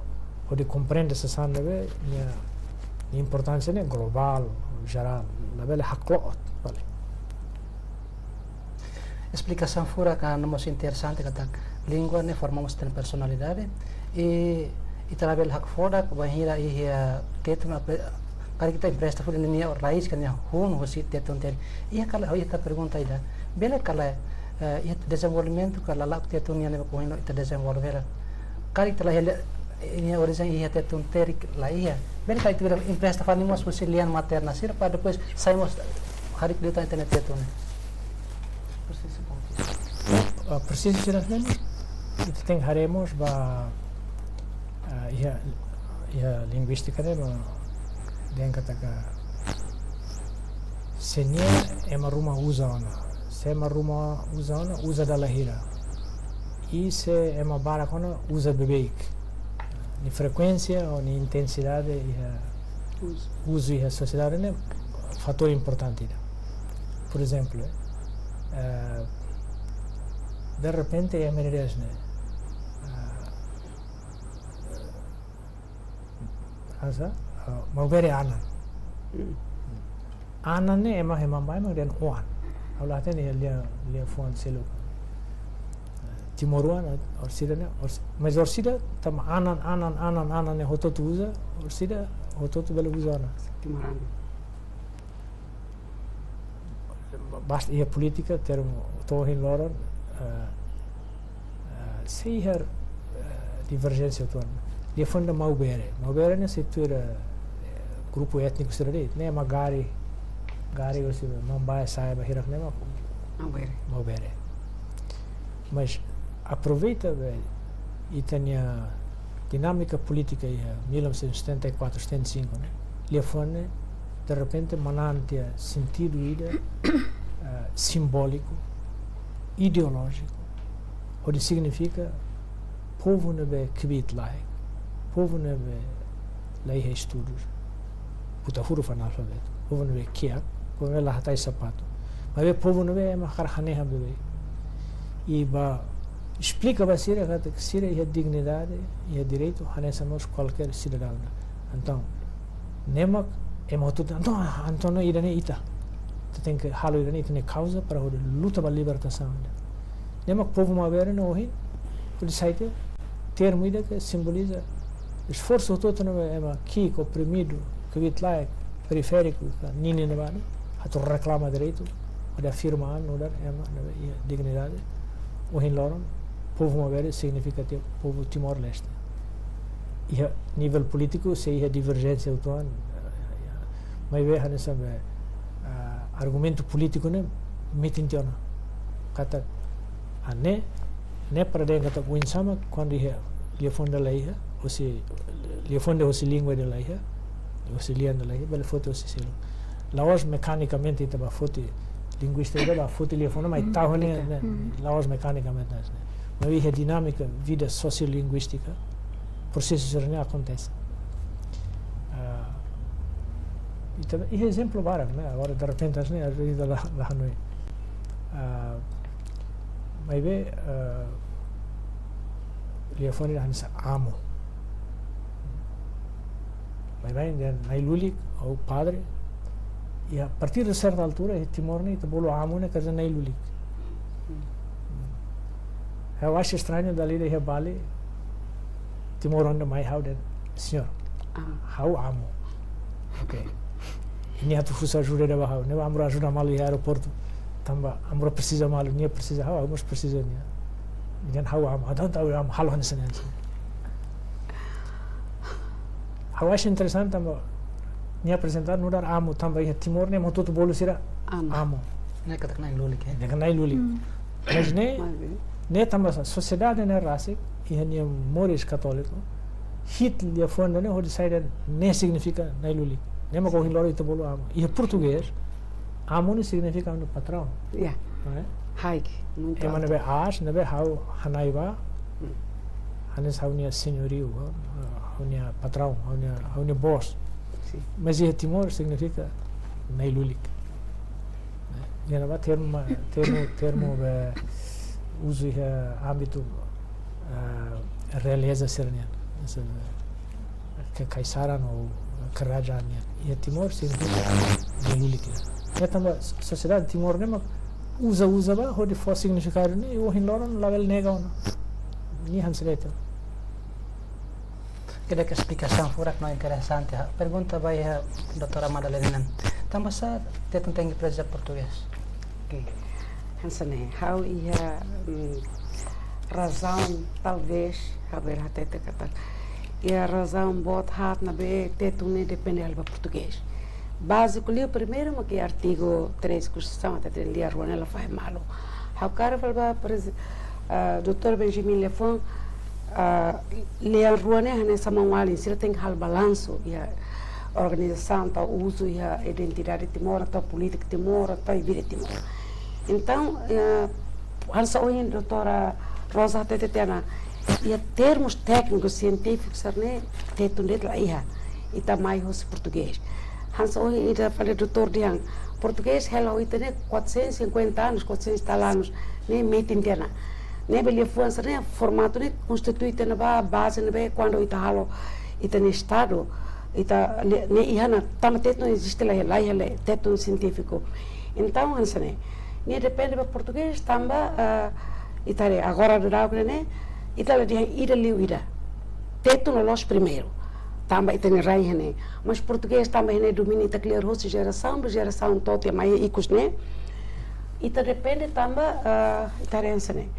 hodi komprende sasán ne'ebé nia, nia importánsia ne'e globál, jerál. Labele hakloot fali. Esplikasaun furak no mós interesante katak língua ne'e forma mós ita-nia personalidade. I ita labele hakfodak bainhira iha Tetun, karik ita empresta fali nia raiz ka nia hun hosi Tetun Terik. Iha kala, iha ita pergunta ida. Bele kala, eh, iha dezenvolvimentu ka lala'ok Tetun nian ne'ebé ohin loron ita dezenvolve hela. Karik ita la iha, nia orijen iha Tetun Terik la iha. Bele karik ita empresta fali mós hosi lian materna sira para depois sai mós hakerek liután ita-nia Tetun. Prosesu. Ah, prosesu sira ne'e, ita tenke haree mós ba, ah, iha, iha linguístika ne'e, ba, dehan katak se nia ema ruma uza ona. Se ema ruma uza ona, uza dala hira. I se ema barak ona, uza beibeik. Nia frekuénsia ou nia intensidade iha Uzu. Uzu iha sosiedade ne'e fatór importante ida. Por ezemplu, eh, derrepente, ema ida dehan ne'e, eh, hanesan, eh, maubere anan. Mm. Anan ne'e ema, ema barak mak dehan oan. Ha'u la hatene lian, liafuan seluk. Timoroan, orsida ne'e, ors-, mas orsida, tanba anan, anan, anan, anan ne'e hotu-hotu uza, orsida hotu-hotu bele uza ona. Timoroan. Basta iha polítika, termu to'o ohin loron, eh, eh, sei iha, eh, diverjénsia uitoan. Liafuan ida maubere. Maubere ne'e sei tuir, eh, grupu étniku sira de'it. Ne'e mak gari, gari ou seja, mambae sa'e ba hirak ne'e mak maubere. Maubere. Mas aproveita, be, ita-nia dinámika polítika iha mil novecentos e setenta e quatro, setenta e cinco, ne'e. Liafuan ne'e, derrepente, manán tiha sentidu ida, eh, simbóliku, ideolójiku, hodi signifika povu ne'ebé kbiit-laek, povu ne'ebé la iha estudus, buta huruf, analfabetu, povu ne'ebé kiak, povu ne'ebé la hatais sapatu, maibé povu ne'ebé ema hakarak hanehan beibeik. I ba esplika ba sira katak sira iha dignidade, iha direitu hanesan mós kualkér sidadaun. Entaun, ne'e mak ema hotu, entaun, entaun ida-ne'e ita. Ita tenke halo ida-ne'e ita-nia kauza para hodi luta ba libertasaun. Ne'e mak povu maubere ne'e ohin, hodi sai tiha termu ida ke simboliza esforsu hotu-hotu ne'ebé ema ki'ik, oprimidu, kbiit-laek, perifériku, ka ninin ne'ebá ne'e, atu reklama direitu, hodi afirma an nu'udar ema ne'ebé iha dignidade. Ohin loron, povu maubere signifika tiha povu Timor-Leste. Iha nivel polítiku, sei iha diverjénsia uitoan, maibé hanesan be, ah, argumentu polítiku ne'e metin tiha ona. Katak, ah, ne'e, ne'e para dehan katak oinsá mak kuandu iha liafuan ida la iha, hosi liafuan ida hosi língua ida la iha, hosi lian ida la iha, bele foti hosi seluk. La'ós mekanikamente ita bá foti linguístika ida bá foti liafuan ida mai tau ne'e, ne'e, la'ós mekanikamente hanesan ne'e. Maibé iha dinámika vida sosiolinguístika, prosesu sira-ne'e akontese. Ah, ita iha ezemplu barak ne'e, agora derrepente hanesan ne'e, às vezes ita la, la hanoin. Ah, maibé, ah, liafuan ida hanesan amo. Maibé, ne'e, nai-lulik ou padre, e a partir de certa altura, iha Timor ne'e, ita bolu amo ne'e, quer dizer nai-lulik. Ha'u acha estranho, dala ida iha Bali, timoroan ida mai ha'u dehan, "Senhor, ha'u amo." Ok. Nia atu husu ajuda ida ba ha'u. Ne'ebé Amro ajuda malu iha aeroportu. Tanba Amro presiza malu, nia presiza ha'u, ha'u mós presiza nia. Nia dehan ha'u amo, entaun ha'u amo, halo hanesan ne'e. Ha'u acha interesante tanba nia aprezenta nu'udar amo, tanba iha Timor ne'e ema hotu-hotu bolu sira amo. Amo. Ne'e katak nai-lulik, eh? Ne'e katak nai-lulik. Mas ne'e, ne'e tanba sá, sosiedade ne'e rasik, iha nia moris katóliku, hi'it liafuan ida ne'e hodi sai dehan ne'e signifika nai-lulik. Ne'e mak ohin loron ita bolu amo. Iha portugés, amo ne'e signifika ha'u-nia patraun. Ya. Não é? Haik, muito alto. Ema ne'ebé aas, ne'ebé ha'u hanai ba, hanesan ha'u-nia senhorio, ha'u-nia patraun, ha'u-nia, ha'u-nia boss. Sim. Mas iha Timor signifika nai-lulik. Ne'e, iha ne'ebá termu, termu, termu be uzu iha ámbitu, ah, realeza sira-nian. Hanesan, ke kaisaran ou kerajaan nian. Iha Timor signifika nai-lulik. Ne'e tanba sosiedade Timor ne'e mak uza, uza ba, hodi fó signifikadu ne'e, ohin loron labele nega ona. Ne'e hanesan ne'e. Ida-ne'e esplikasaun furak no interesante. Ha'u pergunta ba iha doutora Madalena. Tanba sá Tetun tenke aprezenta portugés? Ok. Hanesan ne'e, ha'u iha, mm, razaun, talvés, ha'u bele hatete katak iha razaun boot haat ne'ebé Tetun ne'e depende hela ba portugés. Báziku liu, primeiru, mak iha artigu treze Konstituisaun, hatete lia rua ne'e la fahe malu. Ha'u hakarak fali ba prezi-, ah, doutór Benjamin liafuan, ah, lian rua ne'e hanesan maun-alin, sira tenke halo balansu iha organizasaun, entaun uzu iha identidade Timor, entaun polítika Timor, entaun iha vida Timor. Entaun, eh, hanesan ohin doutora Rosa hatete tiha ona, iha termus téknikus, sientífikus sira-ne'e, Tetun de'it la iha. Ita mai hosi portugés. Hanesan ohin ita fali doutór dehan, portugés hela ho ita ne'e quatrocentos e cinquenta anos, quatrocentos e tal anos, ne'e metin tiha ona. Ne'ebé liafuan sira-ne'e, formatu ne'e konstitui tiha ona ba baze ne'ebé kuandu ita halo ita-nia estadu, ita le-, ne'e iha ona, tanba Tetun eziste la iha, la iha le, Tetun sientífiku. Entaun, hanesan ne'e, ne'e depende ba portugés, tanba, ah, ita haree agora daudaun ne'e, ita la dehan ida liu ida. Tetun loloos primeiru, tanba ita-nia rain iha ne'e. Mas portugés tanba iha ne'e domina ita kle'ur hosi jerasaun ba jerasaun to'o tiha mai ikus ne'e. Ita depende tanba, ah, ita haree hanesan ne'e.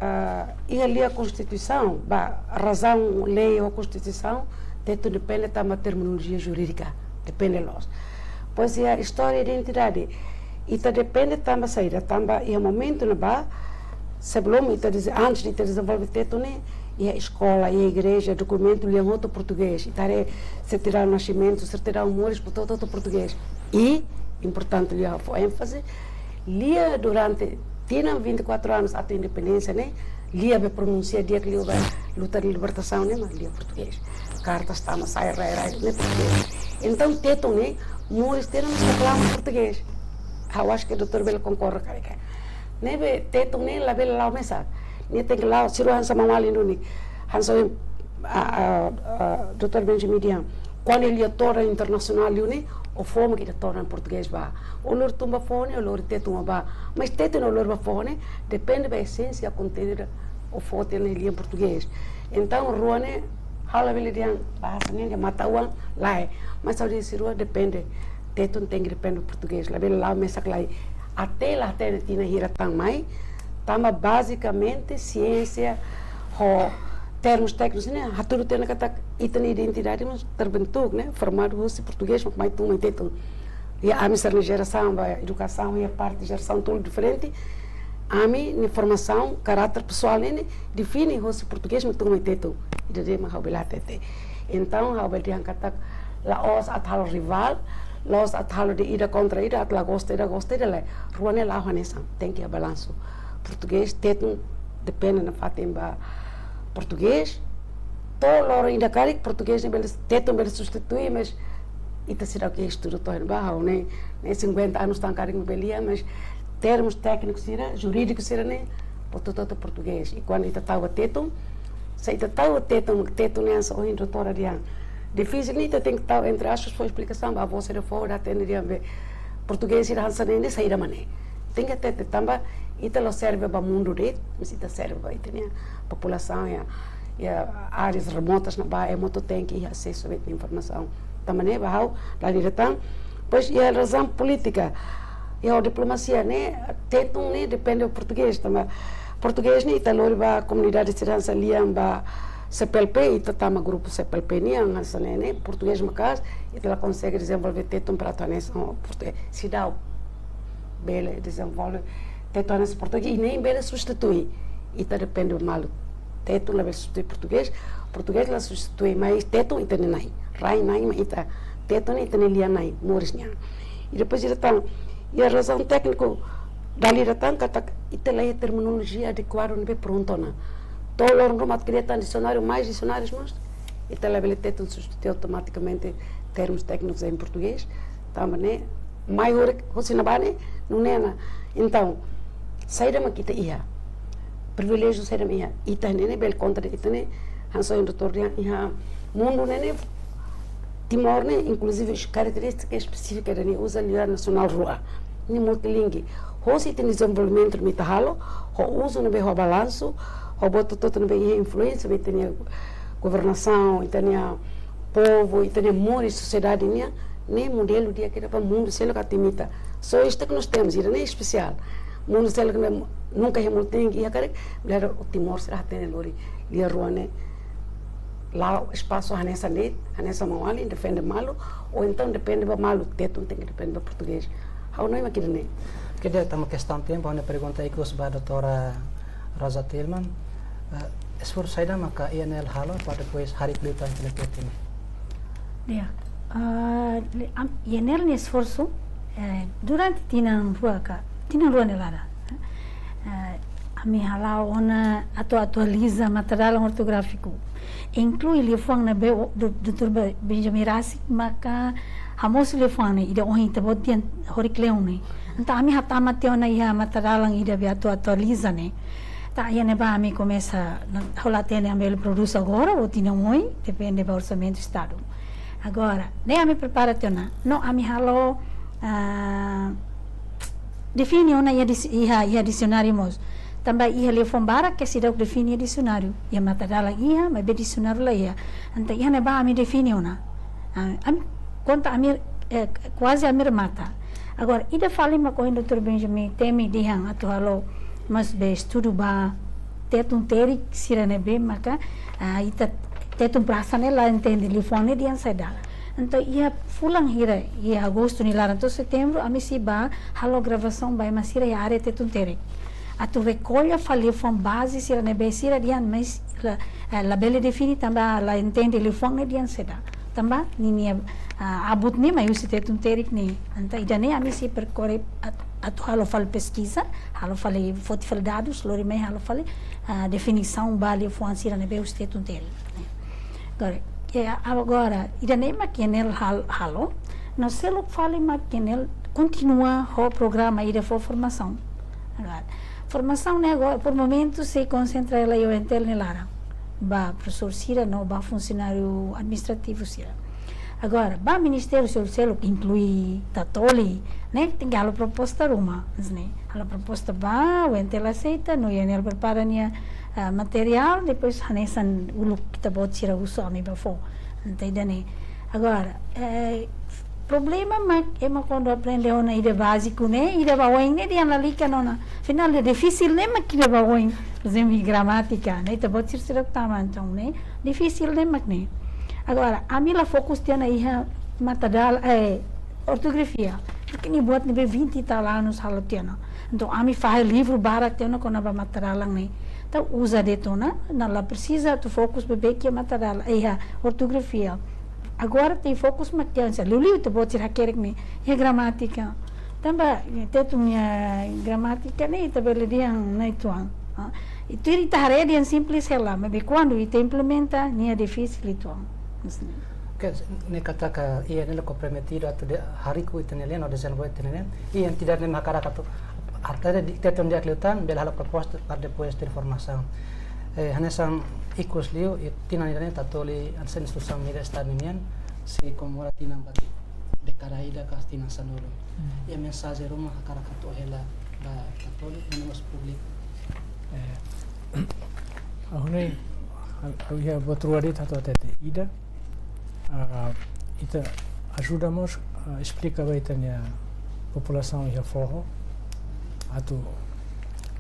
Ah, iha lia Konstituisaun, ba razaun lei ho Konstituisaun, Tetun depende tanba terminolojia jurídika, depende loos. Depois iha istória identidade, ita depende tanba saida, tanba iha momentu ne'ebá, sebelum ita dese-, antes de ita dezenvolve Tetun ne'e, iha eskola, iha igreja, dokumentu lian hotu portugés, ita haree sertidaun nasimentu, sertidaun moris, portantu hotu portugés. I, importante liu ha'u fó énfaze, lia durante tinan vinte e quatro anos atu independénsia ne'e, lia be pronunsia di'ak liu ba luta de libertasaun ne'e, mas lia portugés. Kartas tama sai rai rai ne'e portugés. Entaun Tetun ne'e, moris tinan mós reklama portugés. Ha'u acho que doutór bele konkorda karik. Ne'ebé Tetun ne'e labele la'o mesak. Ne'e tenke la'o, sira hanesan maun-alin duni. Hanesan, a, a, a, doutór Benjamin dehan, kuandu ita iha todan internasionál liu ne'e, o fó mak ita todan portugés ba. O lori tun ba foho ne'e, o lori Tetun ba. Mas Tetun o lori ba foho ne'e, depende ba esénsia, kontenidu, o fó tiha ona lian portugés. Entaun, rua ne'e, ha'u labele dehan, bahasa ne'e dehan matan-uan, lae. Mas ha'u dehan sira rua depende. Tetun tenke depende portugés, labele la'o mesak lai. Até la hatene tinan hira tan mai, tanba bazikamente siénsia ho termus téknikus ne'e hatudu tiha ona katak ita-nia identidade mós terbentuk, ne'e, formadu hosi portugés, mak mai tun mai Tetun. I ami sira-nia jerasaun, ba edukasaun, iha parte jerasaun tolu diferente, ami-nia formasaun, karáter pesoál ne'e, ne'e define hosi portugés mak tun mai Tetun. Ida-ne'e mak ha'u bele hatete. Entaun, ha'u bele dehan katak la'ós atu halo rivál, la'ós atu halo de'it ida kontra ida, atu la gosta ida, gosta ida, lae. Rua ne'e la'o hanesan, tenke iha balansu. Portugés, Tetun depende nafatin ba portugés. To'o loron ida karik portugés ne'e bele, Tetun bele substitui, mas ita seidauk estuda to'o iha ne'ebá, ha'u ne'e, ne'e cinquenta anos tan karik bele iha, mas termus téknikus sira, jurídikus sira ne'e, buat hotu-hotu portugés. I kuandu ita tau ba Tetun, se ita tau ba Tetun, Tetun ne'e hanesan ohin doutora dehan, difisil ne'e ita tenke tau entre aspas fó esplikasaun ba avó sira, fó ida hatene dehan be portugés sira hanesan ne'e, ne'e saida mak ne'e. Tenke hatete tanba ita la serve ba mundu de'it, mas ita serve ba ita-nia populasaun iha, iha áreas remotas ne'ebá, ema hotu tenke iha asesu ba ita-nia informasaun. Tanba ne'e ba ha'u, dala ida tan, pois iha razaun polítika, iha diplomasia ne'e, Tetun ne'e depende portugés, tanba portugés ne'e ita lori ba komunidade sira hanesan lian ba C P L P, ita tama grupu C P L P nian, hanesan ne'e, ne'e portugés maka'as, ita la konsege dezenvolve Tetun para atu hanesan portugés. Seidauk bele dezenvolve Tetun hanesan portugés, i nein bele substitui. Ita depende malu. Tetun labele substitui portugés, portugés la substitui, mas Tetun ita-nia na'in. Rai na'in mak ita, Tetun ita-nia lian na'in, moris nian. I depois ida tan, iha razaun tékniku, dala ida tan katak ita la iha terminolojia adekuadu ne'ebé prontu ona. To'o loron ruma atu kria tan disionáriu, mais disionárius mós, ita labele Tetun substitui automatikamente termus téknikus em portugés. Tanba ne'e, mai horik hosi ne'ebá ne'e, nune'e ona. Entaun, saida mak ita iha? Priviléjiu saida mak iha? Ita ne'e, ne'e bele konta de'it ita ne'e, hanesan ohin doutór dehan, iha mundu ne'e, ne'e, Timor ne'e, inkluzive, karakterístika espesífika ida-ne'e uza lian nasionál rua. Ne'e multilingue. Hosi ita-nia dezenvolvimentu ne'ebé ita halo, ho uzu ne'ebé ho balansu, ho buat hotu-hotu ne'ebé iha influénsia ba ita-nia governasaun, ita-nia povu, ita-nia moris, sosiedade nian, ne'e modelu di'ak ida para mundu seluk atu imita. Só isto que nós temos, ida-ne'e espesiál. Mundu seluk ne'e nunka iha multilingue, iha karik, bele Timor sira hatene lori lian rua ne'e. La'o espasu hanesan de'it, hanesan maun-alin, defende malu, ou entaun depende ba malu, Tetun tenke depende ba portugés. Ha'u hanoin mak ida-ne'e. Oke, di'ak, tanba kestaun tempu, ha'u-nia pergunta ikus ba doutora Rosa Tilman. Eh, esforsu saida maka I N L halo para depois harii liután T N P ne'e? Ya. Ah, le-, am-, I N L nia esforsu, eh, durante tinan rua ka, tinan rua nia laran. Eh, ami hala'o ona atu atualiza matadalan ortográfiku. Inklui liafuan ne'ebé o-, do-, doutór Be-, Benjamin rasik maka hamosu liafuan ne'e, ida ohin ita-boot dehan horik kle'an ne'e. Entaun ami hatama tiha ona iha matadalan ida be atu atualiza ne'e. Entaun iha ne'ebá ami komesa, na-, ha'u la hatene ami bele prodús agora ou tinan oin, depende ba orsamentu Estadu. Agora, ne'e ami prepara tiha ona. No ami halo, ah, define ona iha dis-, iha, iha disionáriu mós. Tanba iha liafuan barak ke seidauk define iha disionáriu. Iha matadalan iha, maibé disionáriu la iha. Entaun iha ne'ebá ami define ona. Ah, ami, konta ami, eh, kuaze ami remata. Agora, ida fali mak ohin doutór Benjamin temi dehan atu halo, mas be estudu ba Tetun Terik sira ne'ebé maka, ah, ita Tetun Prasa ne'e la entende liafuan ne'e dehan saida. Entaun iha fulan hira, iha agostu nia laran to'o setembru, ami sei bá halo gravasaun ba ema sira iha área Tetun Terik. Atu rekolla fali liafuan baze sira ne'ebé sira dehan, mas la, eh, labele define tanba la entende liafuan ne'e dehan saida. Tanba ninia, ah, abut ne'e mai husi Tetun Terik ne'e. Entaun ida-ne'e ami sei perkore at-, atu halo fali peskiza, halo fali, foti fali dadus, lori mai halo fali, ah, definisaun ba liafuan sira ne'ebé husi Tetun Terik. Agora, ke, agora, ida-ne'e mak I N L hal-, halo, no seluk fali mak I N L kontinua ho programa ida fó formasaun. Agora, formasaun ne'e agora, por momentu, sei konsentra hela iha U N T L nia laran. Ba profesór sira no ba funsionáriu administrativu sira. Agora, ba ministériu seluk-seluk, inklui Tatoli, ne'e, tenke halo proposta ruma, ne'e. Halo proposta ba, U N T L aseita, no U N L prepara nia, ah, materiál, depois hanesan uluk ita-boot sira husu ami bá fó. Entaun ida-ne'e. Agora, eh, problema mak ema kuandu aprende ona ida báziku ne'e, ida ba oin ne'e dehan lalika ona. Afinál, difisil ne'e mak ida ba oin. Por ezemplu, gramátika, ne'e, ita-boot sira seidauk tama entaun ne'e. Difisil ne'e mak ne'e. Agora, ami la fokus tiha ona iha matadalan, eh, ortografia. Porque nia buat ne'ebé vinte e tal anos halo tiha ona. Entaun, ami fahe livru barak tiha ona kona-ba matadalan ne'e. Entaun, uza de'it ona, entaun la presiza atu fokus beibeik iha matadalan, iha ortografia. Agora ita fokus mak tiha ona, liuliu ita-boot sira hakerek ne'e, iha gramátika. Tanba, eh, tetun nia gramátika ne'e, ita bele dehan na'in-tolu. Ah, ita, ita haree dehan simples hela, maibé kuandu ita implementa, nia difisil uitoan. Oke, ne'e katak, iha ne'e la komprometidu atu de-, hariku ita-nia lian, no dezenvolve ita-nia lian. I entidade ne'e hakarak atu, arte de, tetun di'ak liután, bele halo proposta para depois de formasaun. Eh, hanesan ikus liu, i tinan ida-ne'e Tatoli, hanesan instituisaun mídia Estadu ninian, sei komemora tinan ba dékada ida ka tinan sanulu. Hmm. I mensajen ruma hakarak atu hela ba Tatoli, no mós públiku. Eh, ha'u hanoin, ha'u, ha'u iha buat rua de'it atu hatete. Ida, ah, ita ajuda mós, ah, esplika ba ita-nia populasaun iha foho, atu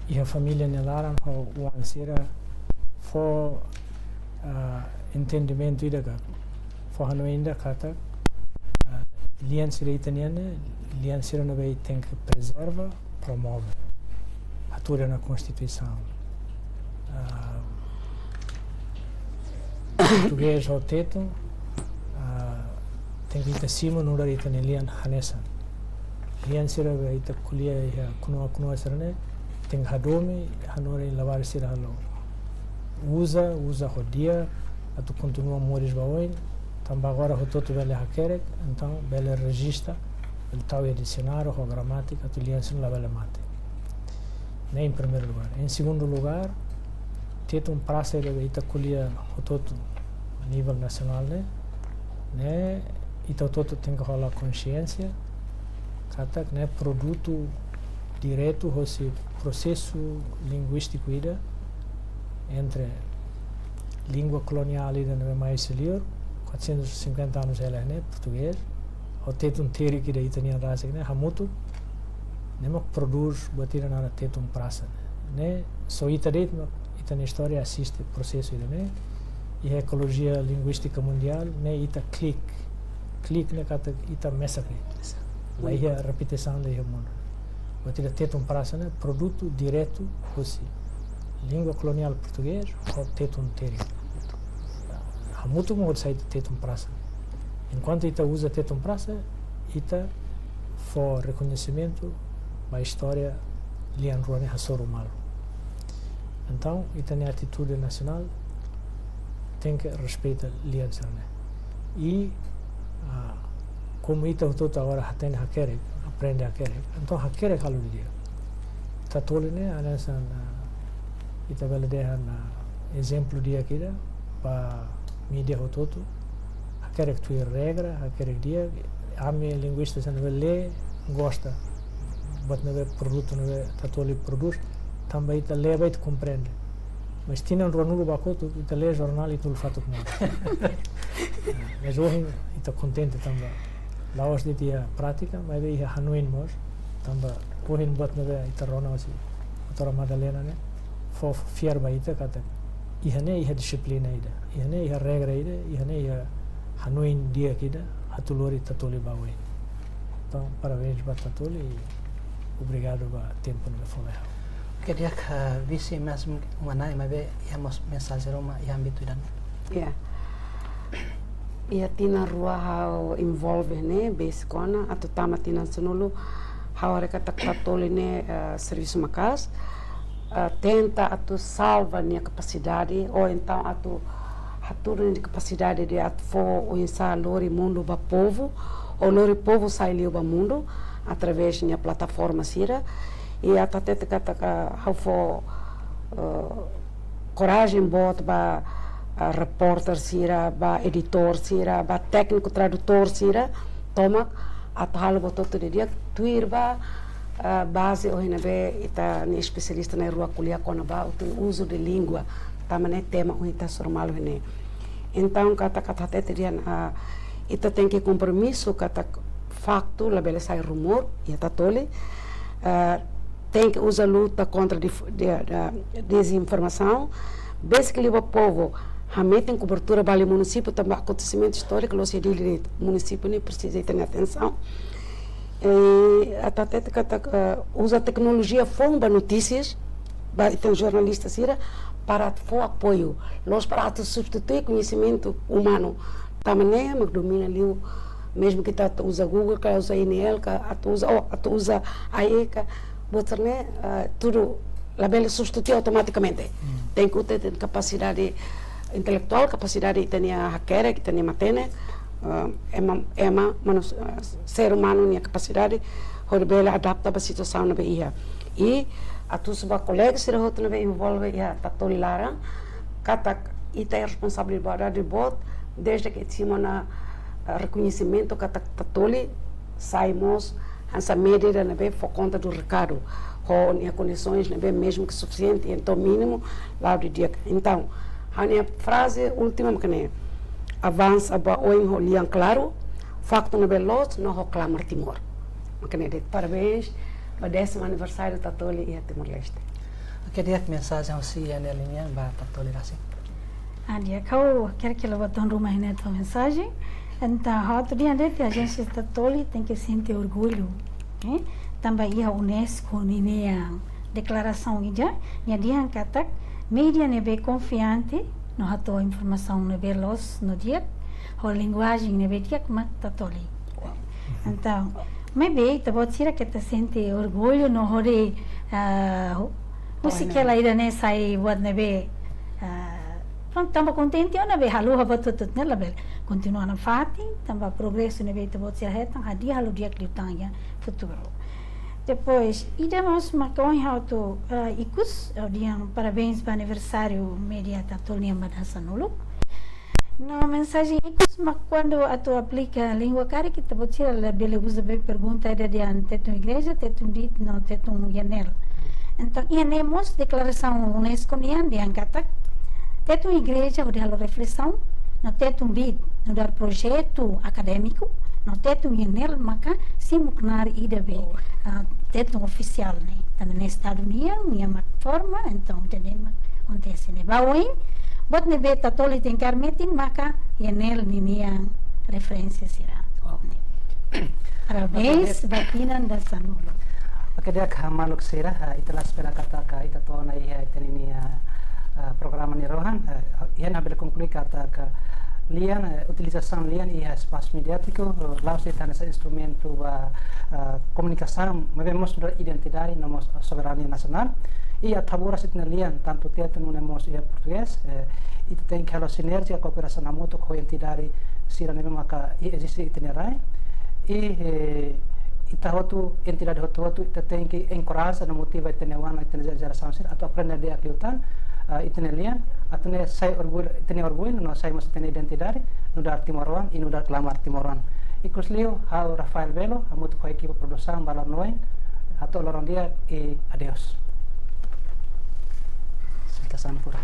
iha família nia laran ho oan sira fó, ah, entendimentu ida ka fó hanoin ida katak, ah, lian sira ita-nian ne'e, lian sira ne'ebé tenke prezerva, promove, hatudu ona Konstituisaun. Ah, portugés ho tetun, ah, tenke ita simu nu'udar ita-nia lian hanesan. Lian sira ne'ebé ita ko'alia iha knua-knua sira-ne'e, tenke hadomi, hanorin labarik sira halo. Uza, uza ho di'ak, atu kontinua moris ba oin, tanba agora hotu-hotu bele hakerek, entaun bele rejista, bele tau iha disionáriu ho gramátika, atu lian sira labele mate. Ne'e em primeiro lugar. Em segundo lugar, tetun prasa ne'ebé ita ko'alia hotu-hotu nivel nasionál ne'e, ne'e ita hotu-hotu tenke hola konxiénsia, katak ne'e produtu diretu hosi prosesu linguístiku ida entre língua koloniál ida ne'ebé mai husi liur, quatrocentos e cinquenta anos hela ne'e, portugés, ho tetun terik ida ita-nian rasik ne'e, hamutuk, ne'e mak prodús buat ida naran tetun prasa. Ne'e, só ita de'it mak ita-nia istória asiste prosesu ida-ne'e, iha ekolojia linguístika mundiál, ne'e ita klik, klik ne'e katak ita mesak de'it. La iha repetisaun ida iha mundu. Buat ida tetun prasa ne'e produtu diretu hosi língua koloniál portugés ho tetun terik. Hamutuk mak hodi sai tetun prasa. Enkuantu ita uza tetun prasa, ita fó rekoñesimentu ba istória lian rua ne'e hasoru malu. Entaun, ita-nia atitude nasionál tenke respeita lian sira-ne'e. I, ah, komu ita hotu-hotu agora hatene hakerek, aprende hakerek, entaun hakerek halo didi'ak. Tatoli ne'e, hanesan, ah, ita bele dehan, ah, ezemplu di'ak ida ba mídia hotu-hotu, hakerek tuir regra, hakerek di'ak, ami linguista sira ne'ebé lee, gosta. Buat ne'ebé produtu ne'ebé Tatoli prodús, tanba ita lee ba ita komprende. Mas tinan ruanulu ba kotuk, ita lee jornál ita ulun fatuk mós. Ah, mas ohin ita kontente tanba la'ós de'it iha prátika, maibé iha hanoin mós, tanba ohin buat ne'ebé ita rona husi doutora Madalena ne'e, fó fiar ba ita katak iha ne'e iha dixiplina ida, iha ne'e iha regra ida, iha ne'e iha hanoin di'ak ida, atu lori Tatoli ba oin. Entaun, parabéns ba Tatoli, obrigadu ba tempu ne'ebé fó ba ha'u. Oke, di'ak, ah, vise, mas mana, maibé iha mós mensajen ruma iha ámbitu ida-ne'e? Ya. Iha tinan rua ha'u envolve ne'e, besik ona, atu tama tinan sanulu, ha'u haree katak Tatoli ne'e, eh, servisu maka'as, eh, tenta atu salva nia kapasidade, ou entaun atu hatudu nia kapasidade de atu fó oinsá lori mundu ba povu, ou lori povu sai liu ba mundu, através nia plataforma sira. I atu hatete katak ha'u fó, eh, korajen boot ba, ah, repórter sira, ba editór sira, ba tékniku tradutór sira, tomak atu halo buat hotu didi'ak tuir ba, ah, baze ohin ne'ebé ita-nia espesialista na'in-rua ko'alia kona-ba uza língua, tanba ne'e tema ohin ita hasoru malu ne'e. Entaun, katak, katak hatete dehan, ah, ita tenke kompromisu katak faktu labele sai rumór, iha Tatoli, ah, tenke uza luta kontra dif-, de, de, dezinformasaun. Besik liu ba povu, hametin kobertura ba liu munisípiu, tanba akontesimentu istóriku la'ós iha Dili de'it, munisípiu ne'e presiza ita-nia atensaun. E atu hatete katak, eh, uza teknolojia foun ba notísias, ba ita-nia jornalista sira, para fó apoiu. La'ós para atu substitui koñesimentu umanu. Tanba ne'e mak domina liu, mezmu ke ita atu uza Google, ka uza I N L, ka atu uza, oh, atu uza A I, ka buat sira-ne'e, eh, tudu labele substitui automatikamente. Hmm. Tenke ita-nia kapasidade intelektuál, kapasidade ita-nia hakerek, ita-nia matenek, eh, ema, ema, manus-, eh, ser umanu nia kapasidade hodi bele adapta ba situasaun ne'ebé iha. I atu husu ba kolega sira hotu ne'ebé envolve iha Tatoli laran, katak ita iha responsabilidade boot, desde ke ita simu ona, eh, rekoñesimentu katak Tatoli sai mós hanesan média ida ne'ebé fó konta do rekadu, ho nia kondisoens ne'ebé mezmu ke sufisiente, entaun mínimu, la'o didi'ak. Entaun, ha'u-nia fraze última mak ne'e: avansa ba oin ho lian klaru, faktu ne'ebé loos no ho klamar Timor. Mak ne'e de'it, parabéns ba désimu aniversáriu Tatoli iha Timor-Leste. Oke, di'ak, mensajen husi Yanel nian ba Tatoli rasik. Ah, di'ak, ha'u hakerek hela ba tuan ruma ne'e atu mensajen. Entaun, ha'u atu dehan de'it, ajénsia Tatoli tenke sente orgullu, eh? Tanba iha UNESCO ninia deklarasaun ida, nia dehan katak média ne'ebé konfiante no hato'o informasaun ne'ebé loos no di'ak, ho linguajen ne'ebé di'ak mak Tatoli. Entaun, maibé, ita-boot sira keta sente orgullu no hodi, ah, hu-, husik hela ida-ne'e sai buat ne'ebé, ah, prontu, tanba kontente ona be haluha buat hotu-hotu ne'e labele. Kontinua nafatin, tanba progresu ne'ebé ita-boot sira hetan, hadi'a halo di'ak liután iha futuru. Depois, ida mós mak ohin ha'u atu, ah, ikus, ha'u dehan parabéns ba aniversáriu média Tatoli nian ba dasa-nulu. No mensajen ikus mak kuandu atu aplika língua karik, ita-boot sira labele uza be pergunta ida dehan Tetun Igreja, Tetun De'it no Tetun Yanel. Entaun, iha ne'e mós deklarasaun UNESCO nian dehan katak Tetun Igreja hodi halo reflesaun, no Tetun De'it nu'udar projetu akadémiku, no Tetun Yanel maka simu knaar ida be, ah, Tetun ofisiál ne'e. Tanba ne'e Estadu nian, nia mak forma, entaun ida-ne'e mak akontese ne'e. Ba oin, buat ne'ebé Tatoli tenke hametin maka Yanel ninian referénsia sira. Oh. Parabéns, oke, di'ak, ba tinan dasa-nulu. Oke, di'ak, maluk sira, ah, ita la espera katak ita to'o ona iha ita-nia, ah, programa nia rohan, ah, iha ne'e bele konklui katak lian, eh, utilizasaun lian iha espasu mediátiku, eh, la'ós de'it hanesan instrumentu ba, eh, komunikasaun, maibé mós nu'udar identidade no mós soberania nasionál. I atu haburas ita-nia lian, tantu Tetun nune'e mós iha portugés, eh, ita tenke halo sinerjia, kooperasaun hamutuk ho entidade sira ne'ebé maka eziste iha ita-nia rai. I, eh, ita hotu, entidade hotu-hotu, ita tenke enkoraja no motiva ita-nia oan, ita-nia jerasaun sira atu aprende di'ak liután, ah, ita-nia lian, atu nune'e sai orgullu, ita-nia orgullu, no sai mós ita-nia identidade, nu'udar timoroan, i nu'udar klamar timoroan. Ikusliu, ha'u Rafael Belo, hamutuk ho ekipa produsaun, ba loron oin, hato'o loron di'ak, i adeus. Senta sana pura.